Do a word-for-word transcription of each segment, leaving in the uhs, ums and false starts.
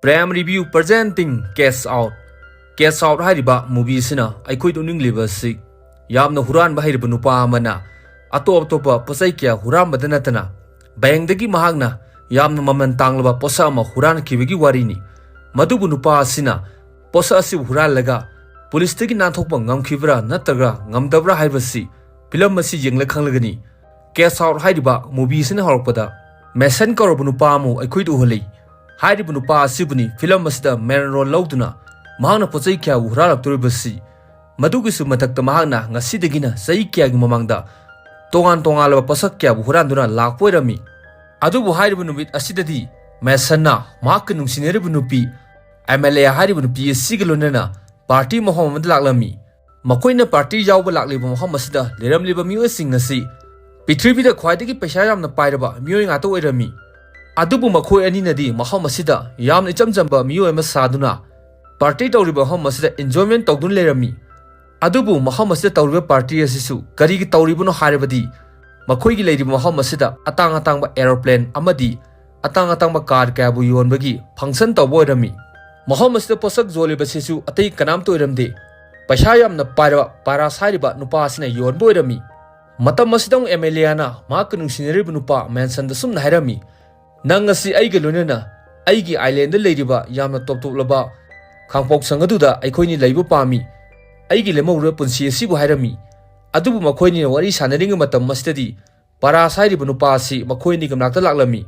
Prime Review presenting Cash Out. Cash Out ꯍꯥꯏꯔꯤꯕ movie ꯑꯁꯤꯅ ꯑꯩꯈꯣꯏꯗ ꯎꯅꯤꯡꯂꯤꯕ ꯑꯁꯤ, ꯌꯥꯝꯅ ꯍꯨꯔꯥꯟꯕ ꯍꯩꯔꯕ ꯅꯨꯄꯥ ꯑꯃꯅ ꯑꯇꯣꯞ ꯑꯇꯣꯞꯄ ꯄꯣꯠꯆꯩ ꯀꯌꯥ ꯍꯨꯔꯥꯟꯕꯗ ꯅꯠꯇꯅ, bankꯗꯒꯤ ꯃꯍꯥꯛꯅ ꯌꯥꯝꯅ ꯃꯃꯜ ꯇꯥꯡꯂꯕ ꯄꯣꯠꯁꯛ ꯑꯃ ꯍꯨꯔꯥꯟꯈꯤꯕꯒꯤ ꯋꯥꯔꯤꯅꯤ꯫ ꯃꯗꯨꯕꯨ ꯅꯨꯄꯥ ꯑꯁꯤꯅ ꯄꯣꯠꯁꯛ ꯑꯁꯤꯕꯨ ꯍꯨꯔꯥꯜꯂꯒ ꯄꯨꯂꯤꯁꯇꯒꯤ ꯅꯥꯟꯊꯣꯛꯄ ꯉꯝꯈꯤꯕ꯭ꯔꯥ ꯅꯠꯇ꯭ꯔꯒ ꯉꯝꯗꯕ꯭ꯔꯥ ꯍꯥꯏꯕꯁꯤ ꯐꯤꯂꯝ ꯑꯁꯤ ꯌꯦꯡꯂ ꯈꯪꯂꯒꯅꯤ꯫ Cash Out ꯍꯥꯏꯔꯤꯕ movie ꯑꯁꯤꯅ ꯍꯧꯔꯛꯄꯗ ꯃꯦꯁꯟ ꯀꯧꯔꯕ ꯅꯨꯄꯥ ꯑꯃꯕꯨ ꯑꯩꯈꯣꯏꯗ ꯎꯍꯜꯂꯤ꯫ ꯍꯥꯏꯔꯤꯕ ꯅꯨꯄꯥ ꯑꯁꯤꯕꯨꯅꯤ ꯐꯤꯂꯝ ꯑꯁꯤꯗ main role ꯂꯧꯗꯨꯅ ꯃꯍꯥꯛꯅ ꯄꯣꯠꯆꯩ ꯀꯌꯥꯕꯨ ꯍꯨꯔꯥꯜꯂꯛꯇꯣꯔꯤꯕꯁꯤ꯫ ꯃꯗꯨꯒꯤꯁꯨ ꯃꯊꯛꯇ ꯃꯍꯥꯛꯅ ꯉꯁꯤꯗꯒꯤꯅ ꯆꯍꯤ ꯀꯌꯥꯒꯤ ꯃꯃꯥꯡꯗ ꯇꯣꯉꯥꯟ ꯇꯣꯉꯥꯟꯂꯕ ꯄꯣꯠꯁꯛ ꯀꯌꯥꯕꯨ ꯍꯨꯔꯥꯟꯗꯨꯅ ꯂꯥꯛꯄ ꯑꯣꯏꯔꯝꯃꯤ꯫ ꯑꯗꯨꯕꯨ ꯍꯥꯏꯔꯤꯕ ꯅꯨꯃꯤꯠ ꯑꯁꯤꯗꯗꯤ ꯃꯦꯁꯟꯅ ꯃꯍꯥꯛꯀ ꯅꯨꯡꯁꯤꯅꯔꯤꯕ ꯅꯨꯄꯤ ꯑꯦꯃꯦꯂꯤꯌꯥ ꯍꯥꯏꯔꯤꯕ ꯅꯨꯄꯤ ꯑꯁꯤꯒ ꯂꯣꯏꯅꯅ party ꯃꯐꯝ ꯑꯃꯗ ꯂꯥꯛꯂꯝꯃꯤ꯫ ꯃꯈꯣꯏꯅ party ꯌꯥꯎꯕ ꯂꯥꯛꯂꯤꯕ ꯃꯐꯝ ꯑꯁꯤꯗ ꯂꯩꯔꯝꯂꯤꯕ ꯃꯤꯑꯣꯏꯁꯤꯡ ꯑꯁꯤ ꯄ꯭ꯔꯤꯊꯤꯕꯤꯗ ꯈ꯭ꯋꯥꯏꯗꯒꯤ ꯄꯩꯁꯥ ꯌꯥꯝꯅ ꯄꯥꯏꯔꯕ ꯃꯤꯑꯣꯏ ꯉꯥꯛꯇ ꯑꯣꯏꯔꯝꯃꯤ꯫ ꯑꯗꯨꯕꯨ ꯃꯈꯣꯏ ꯑꯅꯤꯅꯗꯤ ꯃꯐꯝ ꯑꯁꯤꯗ ꯌꯥꯝꯅ ꯏꯆꯝ ꯆꯝꯕ ꯃꯤꯑꯣꯏ ꯑꯃ ꯁꯥꯗꯨꯅ party ꯇꯧꯔꯤꯕ ꯃꯐꯝ ꯑꯁꯤꯗ enjoyment ꯇꯧꯗꯨꯅ ꯂꯩꯔꯝꯃꯤ꯫ ꯑꯗꯨꯕꯨ ꯃꯐꯝ ꯑꯁꯤꯗ ꯇꯧꯔꯤꯕ party ꯑꯁꯤꯁꯨ ꯀꯔꯤꯒꯤ ꯇꯧꯔꯤꯕꯅꯣ ꯍꯥꯏꯔꯕꯗꯤ, ꯃꯈꯣꯏꯒꯤ ꯂꯩꯔꯤꯕ ꯃꯐꯝ ꯑꯁꯤꯗ ꯑꯇꯥꯡ ꯑꯇꯥꯡꯕ aeroplane ꯑꯃꯗꯤ ꯑꯇꯥꯡ ꯑꯇꯥꯡꯕ car ꯀꯌꯥꯕꯨ ꯌꯣꯟꯕꯒꯤ function ꯇꯧꯕ ꯑꯣꯏꯔꯝꯃꯤ꯫ ꯃꯐꯝ ꯑꯁꯤꯗ ꯄꯣꯠꯁꯛ ꯌꯣꯜꯂꯤꯕꯁꯤꯁꯨ ꯑꯇꯩ ꯀꯅꯥꯝꯇ ꯑꯣꯏꯔꯝꯗꯦ, ꯄꯩꯁꯥ ꯌꯥꯝꯅ ꯄꯥꯏꯔꯕ ꯄꯥꯔꯥꯁ ꯍꯥꯏꯔꯤꯕ ꯅꯨꯄꯥ ꯑꯁꯤꯅ ꯌꯣꯟꯕ ꯑꯣꯏꯔꯝꯃꯤ꯫ ꯃꯇꯝ ꯑꯁꯤꯗ ꯑꯃꯨꯛ ꯑꯦꯃꯦꯂꯤꯌꯥꯅ ꯃꯍꯥꯛꯀ ꯅꯨꯡꯁꯤꯅꯔꯤꯕ ꯅꯨꯄꯥ ꯃꯦꯟꯁꯟꯗ ꯑꯁꯨꯝꯅ ꯍꯥꯏꯔꯝꯃꯤ, "ꯅꯪ ꯉꯁꯤ ꯑꯩꯒ ꯂꯣꯏꯅꯅ ꯑꯩꯒꯤ islandꯗ ꯂꯩꯔꯤꯕ ꯌꯥꯝꯅ ꯇꯣꯞ ꯇꯣꯞꯂꯕ ꯈꯥꯡꯄꯣꯛ ꯁꯪ ꯑꯗꯨꯗ ꯑꯩꯈꯣꯏꯅꯤ ꯂꯩꯕ ꯄꯥꯝꯃꯤ꯫ ꯑꯩꯒꯤ ꯂꯦꯝꯍꯧꯔꯤꯕ ꯄꯨꯟꯁꯤ ꯑꯁꯤꯕꯨ" ꯍꯥꯏꯔꯝꯃꯤ꯫ ꯑꯗꯨꯕꯨ ꯃꯈꯣꯏꯅꯤꯅ ꯋꯥꯔꯤ ꯁꯥꯟꯅꯔꯤꯉꯩ ꯃꯇꯝ ꯑꯁꯤꯗꯗꯤ ꯄꯥꯔꯥꯁ ꯍꯥꯏꯔꯤꯕ ꯅꯨꯄꯥ ꯑꯁꯤ ꯃꯈꯣꯏ ꯑꯅꯤꯒꯤ ꯃꯅꯥꯛꯇ ꯂꯥꯛꯂꯝꯃꯤ꯫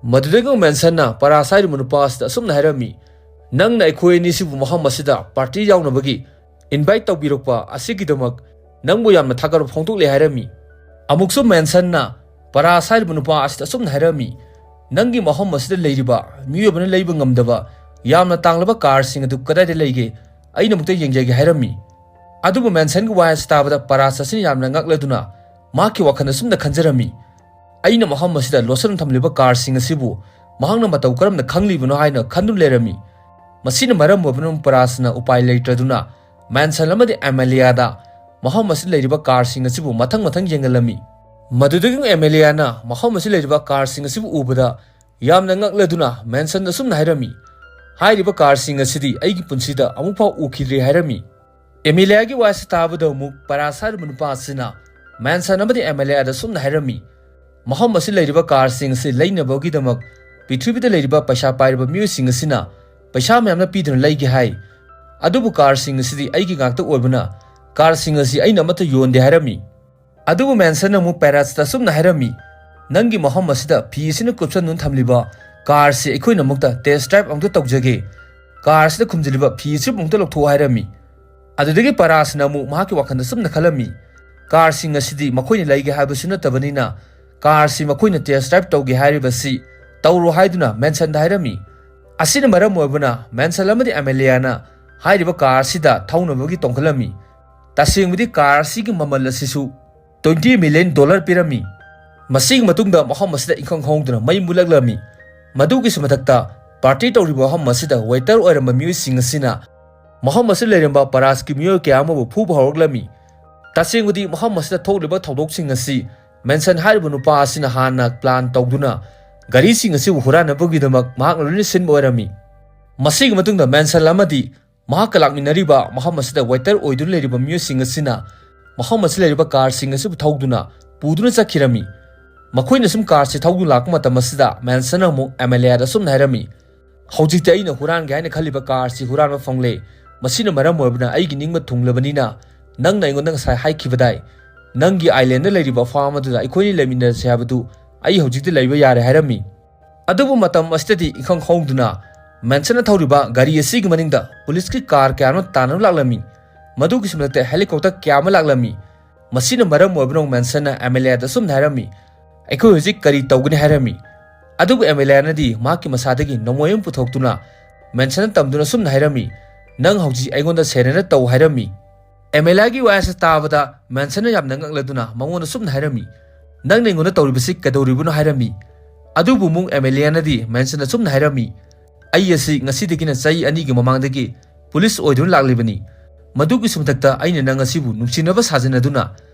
ꯃꯗꯨꯗꯒꯤ ꯑꯃꯨꯛ ꯃꯦꯟꯁꯟꯅ ꯄꯥꯔꯥꯁ ꯍꯥꯏꯔꯤꯕ ꯅꯨꯄꯥ ꯑꯁꯤꯗ ꯑꯁꯨꯝꯅ ꯍꯥꯏꯔꯝꯃꯤ, "ꯅꯪꯅ ꯑꯩꯈꯣꯏ ꯑꯅꯤꯁꯤꯕꯨ ꯃꯐꯝ ꯑꯁꯤꯗ party ꯌꯥꯎꯅꯕꯒꯤ invite ꯇꯧꯕꯤꯔꯛꯄ ꯑꯁꯤꯒꯤꯗꯃꯛ ꯅꯪꯕꯨ ꯌꯥꯝꯅ ꯊꯥꯒꯠꯄ ꯐꯣꯡꯗꯣꯛꯂꯦ" ꯍꯥꯏꯔꯝꯃꯤ꯫ ꯑꯃꯨꯛꯁꯨ ꯃꯦꯟꯁꯟꯅ ꯄꯥꯔꯥꯁ ꯍꯥꯏꯔꯤꯕ ꯅꯨꯄꯥ ꯑꯁꯤꯗ ꯑꯁꯨꯝꯅ ꯍꯥꯏꯔꯝꯃꯤ, "ꯅꯪꯒꯤ ꯃꯐꯝ ꯑꯁꯤꯗ ꯂꯩꯔꯤꯕ ꯃꯤꯑꯣꯏꯕꯅ ꯂꯩꯕ ꯉꯝꯗꯕ ꯌꯥꯝꯅ ꯇꯥꯡꯂꯕ carꯁꯤꯡ ꯑꯗꯨ ꯀꯗꯥꯏꯗ ꯂꯩꯒꯦ? ꯑꯩꯅ ꯑꯃꯨꯛꯇ ꯌꯦꯡꯖꯒꯦ" ꯍꯥꯏꯔꯝꯃꯤ꯫ ꯑꯗꯨꯕꯨ ꯃꯦꯟꯁꯟꯒꯤ ꯋꯥꯍꯩ ꯑꯁꯤ ꯇꯥꯕꯗ ꯄꯥꯔꯥꯁ ꯑꯁꯤꯅ ꯌꯥꯝꯅ ꯉꯛꯂꯗꯨꯅ ꯃꯍꯥꯛꯀꯤ ꯋꯥꯈꯜꯗ ꯑꯁꯨꯝꯅ ꯈꯟꯖꯔꯝꯃꯤ, "ꯑꯩꯅ ꯃꯐꯝ ꯑꯁꯤꯗ ꯂꯣꯠꯁꯤꯟꯅ ꯊꯝꯂꯤꯕ carꯁꯤꯡ ꯑꯁꯤꯕꯨ ꯃꯍꯥꯛꯅ ꯃꯇꯧ ꯀꯔꯝꯅ ꯈꯪꯂꯤꯕꯅꯣ?" ꯍꯥꯏꯅ ꯈꯟꯗꯨꯅ ꯂꯩꯔꯝꯃꯤ꯫ ꯃꯁꯤꯅ ꯃꯔꯝ ꯑꯣꯏꯗꯨꯅ ꯄꯥꯔꯥꯁꯅ ꯎꯄꯥꯏ ꯂꯩꯇ꯭ꯔꯗꯨꯅ ꯃꯦꯟꯁꯟ ꯑꯃꯗꯤ ꯑꯦꯃꯦꯂꯤꯌꯥꯗ ꯃꯐꯝ ꯑꯁꯤꯗ ꯂꯩꯔꯤꯕ carꯁꯤꯡ ꯑꯁꯤꯕꯨ ꯃꯊꯪ ꯃꯊꯪ ꯌꯦꯡꯍꯜꯂꯝꯃꯤ꯫ ꯃꯗꯨꯗꯒꯤ ꯑꯃꯨꯛ ꯑꯦꯃꯦꯂꯤꯌꯥꯅ ꯃꯐꯝ ꯑꯁꯤꯗ ꯂꯩꯔꯤꯕ carꯁꯤꯡ ꯑꯁꯤꯕꯨ ꯎꯕꯗ ꯌꯥꯝꯅ ꯉꯛꯂꯗꯨꯅ ꯃꯦꯟꯁꯟꯗ ꯑꯁꯨꯝꯅ ꯍꯥꯏꯔꯝꯃꯤ, ꯍꯥꯏꯔꯤꯕ ꯀꯥꯔꯁꯤꯡ ꯑꯁꯤꯗꯤ ꯑꯩꯒꯤ ꯄꯨꯟꯁꯤꯗ ꯑꯃꯨꯛ ꯐꯥꯎ ꯎꯈꯤꯗ꯭ꯔꯤ ꯍꯥꯏꯔꯝꯃꯤ꯫ ꯑꯦꯃꯦꯂꯤꯌꯥꯒꯤ ꯋꯥꯁꯤ ꯇꯥꯕꯗ ꯑꯃꯨꯛ ꯄꯔꯥꯁ ꯍꯥꯏꯔꯤꯕ ꯅꯨꯄꯥ ꯑꯁꯤꯅ ꯃꯦꯟꯁꯟ ꯑꯃꯗꯤ ꯑꯦꯃꯦꯂꯤꯌꯥꯗ ꯑꯁꯨꯝꯅ ꯍꯥꯏꯔꯝꯃꯤ, ꯃꯐꯝ ꯑꯁꯤ ꯂꯩꯔꯤꯕ ꯀꯥꯔꯁꯤꯡ ꯑꯁꯤ ꯂꯩꯅꯕꯒꯤꯗꯃꯛ ꯄ꯭ꯔꯤꯊꯤꯕꯤꯗ ꯂꯩꯔꯤꯕ ꯄꯩꯁꯥ ꯄꯥꯏꯔꯕ ꯃꯤꯑꯣꯏꯁꯤꯡ ꯑꯁꯤꯅ ꯄꯩꯁꯥ ꯃꯌꯥꯝꯅ ꯄꯤꯗꯨꯅ ꯂꯩꯒꯦ ꯍꯥꯏ꯫ ꯑꯗꯨꯕꯨ ꯀꯥꯔꯁꯤꯡ ꯑꯁꯤꯗꯤ ꯑꯩꯒꯤ ꯉꯥꯛꯇ ꯑꯣꯏꯕꯅ ꯀꯥꯔꯁꯤꯡ ꯑꯁꯤ ꯑꯩꯅ ꯑꯃꯠꯇ ꯌꯣꯟꯗꯦ ꯍꯥꯏꯔꯝꯃꯤ꯫ ꯑꯗꯨꯕꯨ ꯃꯦꯟꯁꯟꯅ ꯑꯃꯨꯛ ꯄꯦꯔꯥꯁꯇ ꯑꯁꯨꯝꯅ ꯍꯥꯏꯔꯝꯃꯤ, ꯅꯪꯒꯤ ꯃꯐꯝ ꯑꯁꯤꯗ ꯐꯤ ꯑꯁꯤꯅ ꯀꯨꯞꯁꯟꯗꯨꯅ ꯊꯝꯂꯤꯕ ꯀꯥꯔꯁꯤ ꯑꯩꯈꯣꯏꯅ ꯑꯃꯨꯛꯇ ꯇꯦꯁ ꯗ꯭ꯔꯥꯏꯚ ꯑꯃꯨꯛꯇ ꯇꯧꯖꯒꯦ꯫ ꯀꯥꯔꯁꯤꯗ ꯈꯨꯝꯖꯤꯜꯂꯤꯕ ꯐꯤ ꯑꯁꯤ ꯑꯃꯨꯛꯇ ꯂꯧꯊꯣꯛꯑꯣ ꯍꯥꯏꯔꯝꯃꯤ꯫ ꯑꯗꯨꯗꯒꯤ ꯄꯔꯥꯁꯅ ꯑꯃꯨꯛ ꯃꯍꯥꯛꯀꯤ ꯋꯥꯈꯜꯗ ꯑꯁꯨꯝꯅ ꯈꯜꯂꯝꯃꯤ, ꯀꯥꯔꯁꯤꯡ ꯑꯁꯤꯗꯤ ꯃꯈꯣꯏꯅ ꯂꯩꯒꯦ ꯍꯥꯏꯕꯁꯨ ꯅꯠꯇꯕꯅꯤꯅ ꯀꯥꯔꯁꯤ ꯃꯈꯣꯏꯅ ꯇꯦꯁ ꯗ꯭ꯔꯥꯏꯚ ꯇꯧꯒꯦ ꯍꯥꯏꯔꯤꯕꯁꯤ ꯇꯧꯔꯣ ꯍꯥꯏꯗꯨꯅ ꯃꯦꯟꯁꯟꯗ ꯍꯥꯏꯔꯝꯃꯤ꯫ ꯑꯁꯤꯅ ꯃꯔꯝ ꯑꯣꯏꯕꯅ ꯃꯦꯟꯁꯟ ꯑꯃꯗꯤ ꯑꯦꯃꯦꯂꯤꯌꯥꯅ ꯍꯥꯏꯔꯤꯕ ꯀꯥꯔ ꯑꯁꯤꯗ ꯊꯧꯅꯕꯒꯤ ꯇꯣꯡꯈꯠꯂꯝꯃꯤ꯫ ꯇꯁꯦꯡꯕꯗꯤ ꯀꯥꯔ ꯑꯁꯤꯒꯤ ꯃꯃꯜ ꯑꯁꯤꯁꯨ ꯇ꯭ꯋꯦꯟꯇꯤ ꯃꯤꯂꯤꯌꯟ ꯗꯣꯂꯔ ꯄꯤꯔꯝꯃꯤ꯫ ꯃꯁꯤꯒꯤ ꯃꯇꯨꯡꯗ ꯃꯐꯝ ꯑꯁꯤꯗ ꯏꯪꯈꯪ ꯈꯪꯍꯧꯗꯅ ꯃꯩ ꯃꯨꯠꯂꯛꯂꯝꯃꯤ꯫ ꯃꯗꯨꯒꯤꯁꯨ ꯃꯊꯛꯇ ꯄꯥꯔꯇꯤ ꯇꯧꯔꯤꯕ ꯃꯐꯝ ꯑꯁꯤꯗ ꯋꯦꯇꯔ ꯑꯣꯏꯔꯝꯕ ꯃꯤꯑꯣꯏꯁꯤꯡ ꯑꯁꯤꯅ ꯃꯐꯝ ꯑꯁꯤꯗ ꯂꯩꯔꯝꯕ ꯄꯔꯥꯁꯀꯤ ꯃꯤꯑꯣꯏ ꯀꯌꯥ ꯑꯃꯕꯨ ꯐꯨꯕ ꯍꯧꯔꯛꯂꯝꯃꯤ꯫ ꯇꯁꯦꯡꯕꯗꯤ ꯃꯐꯝ ꯑꯁꯤꯗ ꯊꯣꯛꯂꯤꯕ ꯊꯧꯗꯣꯛꯁꯤꯡ ꯑꯁꯤ ꯃꯦꯟꯁꯟ ꯍꯥꯏꯔꯤꯕ ꯅꯨꯄꯥ ꯑꯁꯤꯅ ꯍꯥꯟꯅ ꯄ꯭ꯂꯥꯟ ꯇꯧꯗꯨꯅ ꯒꯥꯔꯤꯁꯤꯡ ꯑꯁꯤꯕꯨ ꯍꯨꯔꯥꯟꯅꯕꯒꯤꯗꯃꯛ ꯃꯍꯥꯛꯅ ꯂꯣꯏꯅ ꯁꯤꯟꯕ ꯑꯣꯏꯔꯝꯃꯤ꯫ ꯃꯁꯤꯒꯤ ꯃꯇꯨꯡꯗ ꯃꯦꯟꯁꯟ ꯑꯃꯗꯤ ꯃꯍꯥꯛꯀ ꯂꯥꯛꯃꯤꯟꯅꯔꯤꯕ ꯃꯐꯝ ꯑꯁꯤꯗ ꯋꯦꯇꯔ ꯑꯣꯏꯗꯨꯅ ꯂꯩꯔꯤꯕ ꯃꯤꯑꯣꯏꯁꯤꯡ ꯑꯁꯤꯅ ꯃꯐꯝ ꯑꯁꯤꯗ ꯂꯩꯔꯤꯕ ꯀꯥꯔꯁꯤꯡ ꯑꯁꯤꯕꯨ ꯊꯧꯗꯨꯅ ꯄꯨꯗꯨꯅ ꯆꯠꯈꯤꯔꯝꯃꯤ꯫ ꯃꯈꯣꯏꯅ ꯁꯨꯝ ꯀꯥꯔꯁꯤ ꯊꯧꯗꯨꯅ ꯂꯥꯛꯄ ꯃꯇꯝ ꯑꯁꯤꯗ ꯃꯦꯟꯁꯟꯅ ꯑꯃꯨꯛ ꯑꯦꯃꯦꯂꯤꯌꯥꯗ ꯑꯁꯨꯝꯅ ꯍꯥꯏꯔꯝꯃꯤ, ꯍꯧꯖꯤꯛꯇꯤ ꯑꯩꯅ ꯍꯨꯔꯥꯟꯒꯦ ꯍꯥꯏꯅ ꯈꯜꯂꯤꯕ ꯀꯥꯔꯁꯤ ꯍꯨꯔꯥꯟꯕ ꯐꯪꯂꯦ꯫ ꯃꯁꯤꯅ ꯃꯔꯝ ꯑꯣꯏꯕꯅ ꯑꯩꯒꯤ ꯅꯤꯡꯕ ꯊꯨꯡꯂꯕꯅꯤꯅ ꯅꯪꯅ ꯑꯩꯉꯣꯟꯗ ꯉꯁꯥꯏ ꯍꯥꯏꯈꯤꯕꯗꯥꯏ, ꯅꯪꯒꯤ ꯑꯥꯏꯂꯦꯟꯗ ꯂꯩꯔꯤꯕ ꯐꯥꯔꯝ ꯑꯗꯨꯗ ꯑꯩꯈꯣꯏꯅꯤ ꯂꯩꯃꯤꯟꯅꯔꯁꯤ ꯍꯥꯏꯕꯗꯨ ꯑꯩ ꯍꯧꯖꯤꯛꯇꯤ ꯂꯩꯕ ꯌꯥꯔꯦ ꯍꯥꯏꯔꯝꯃꯤ꯫ ꯑꯗꯨꯕꯨ ꯃꯇꯝ ꯑꯁꯤꯗꯗꯤ ꯏꯈꯪ ꯈꯪꯍꯧꯗꯅ ꯃꯦꯟꯁꯟꯅ ꯊꯧꯔꯤꯕ ꯒꯥꯔꯤ ꯑꯁꯤꯒꯤ ꯃꯅꯤꯡꯗ ꯄꯨꯂꯤꯁꯀꯤ ꯀꯥꯔ ꯀꯌꯥ ꯑꯃ ꯇꯥꯟꯅꯕ ꯂꯥꯛꯂꯝꯃꯤ꯫ ꯃꯗꯨꯒꯤꯁꯨ ꯃꯊꯛꯇ ꯍꯦꯂꯤꯀꯣꯞꯇꯔ ꯀꯌꯥ ꯑꯃ ꯂꯥꯛꯂꯝꯃꯤ꯫ ꯃꯁꯤꯅ ꯃꯔꯝ ꯑꯣꯏꯕꯅ ꯃꯦꯟꯁꯟꯅ ꯑꯦꯃꯦꯂꯤꯌꯥꯗ ꯑꯁꯨꯝꯅ ꯍꯥꯏꯔꯝꯃꯤ, ꯑꯩꯈꯣꯏ ꯍꯧꯖꯤꯛ ꯀꯔꯤ ꯇꯧꯒꯅꯤ ꯍꯥꯏꯔꯝꯃꯤ꯫ ꯑꯗꯨꯕꯨ ꯑꯦꯃꯦꯂꯤꯌꯥꯅꯗꯤ ꯃꯍꯥꯛꯀꯤ ꯃꯁꯥꯗꯒꯤ ꯅꯣꯡꯃꯩ ꯑꯃ ꯄꯨꯊꯣꯛꯇꯨꯅ ꯃꯦꯟꯁꯟꯅ ꯇꯝꯗꯨꯅ ꯑꯁꯨꯝꯅ ꯍꯥꯏꯔꯝꯃꯤ, ꯅꯪ ꯍꯧꯖꯤꯛ ꯑꯩꯉꯣꯟꯗ ꯁꯦꯔꯦꯟꯗꯔ ꯇꯧ ꯍꯥꯏꯔꯝꯃꯤ꯫ ꯑꯦꯃꯦꯂꯤꯌꯥꯒꯤ ꯋꯥ ꯑꯁꯤ ꯇꯥꯕꯗ ꯃꯦꯟꯁꯟꯅ ꯌꯥꯝꯅ ꯉꯛꯂꯗꯨꯅ ꯃꯉꯣꯟꯗ ꯑꯁꯨꯝꯅ ꯍꯥꯏꯔꯝꯃꯤ, ꯅꯪꯅ ꯑꯩꯉꯣꯟꯗ ꯇꯧꯔꯤꯕꯁꯤ ꯀꯩꯗꯧꯔꯤꯕꯅꯣ ꯍꯥꯏꯔꯝꯃꯤ꯫ ꯑꯗꯨꯕꯨ ꯑꯃꯨꯛ ꯑꯦꯃꯦꯂꯤꯌꯥꯅꯗꯤ ꯃꯦꯟꯁꯟꯅ ꯑꯁꯨꯝꯅ ꯍꯥꯏꯔꯝꯃꯤ, ꯑꯩ ꯑꯁꯤ ꯉꯁꯤꯗꯒꯤꯅ ꯆꯍꯤ ꯑꯅꯤꯒꯤ ꯃꯃꯥꯡꯗꯒꯤ ꯄꯨꯂꯤꯁ ꯑꯣꯏꯗꯨꯅ ꯂꯥꯛꯂꯤꯕꯅꯤ꯫ ꯃꯗꯨꯒꯤꯁꯨ ꯃꯊꯛꯇ ꯑꯩꯅ ꯅꯪ ꯑꯁꯤꯕꯨ ꯅꯨꯡꯁꯤꯅꯕ ꯁꯥꯖꯤꯟꯅꯗꯨꯅ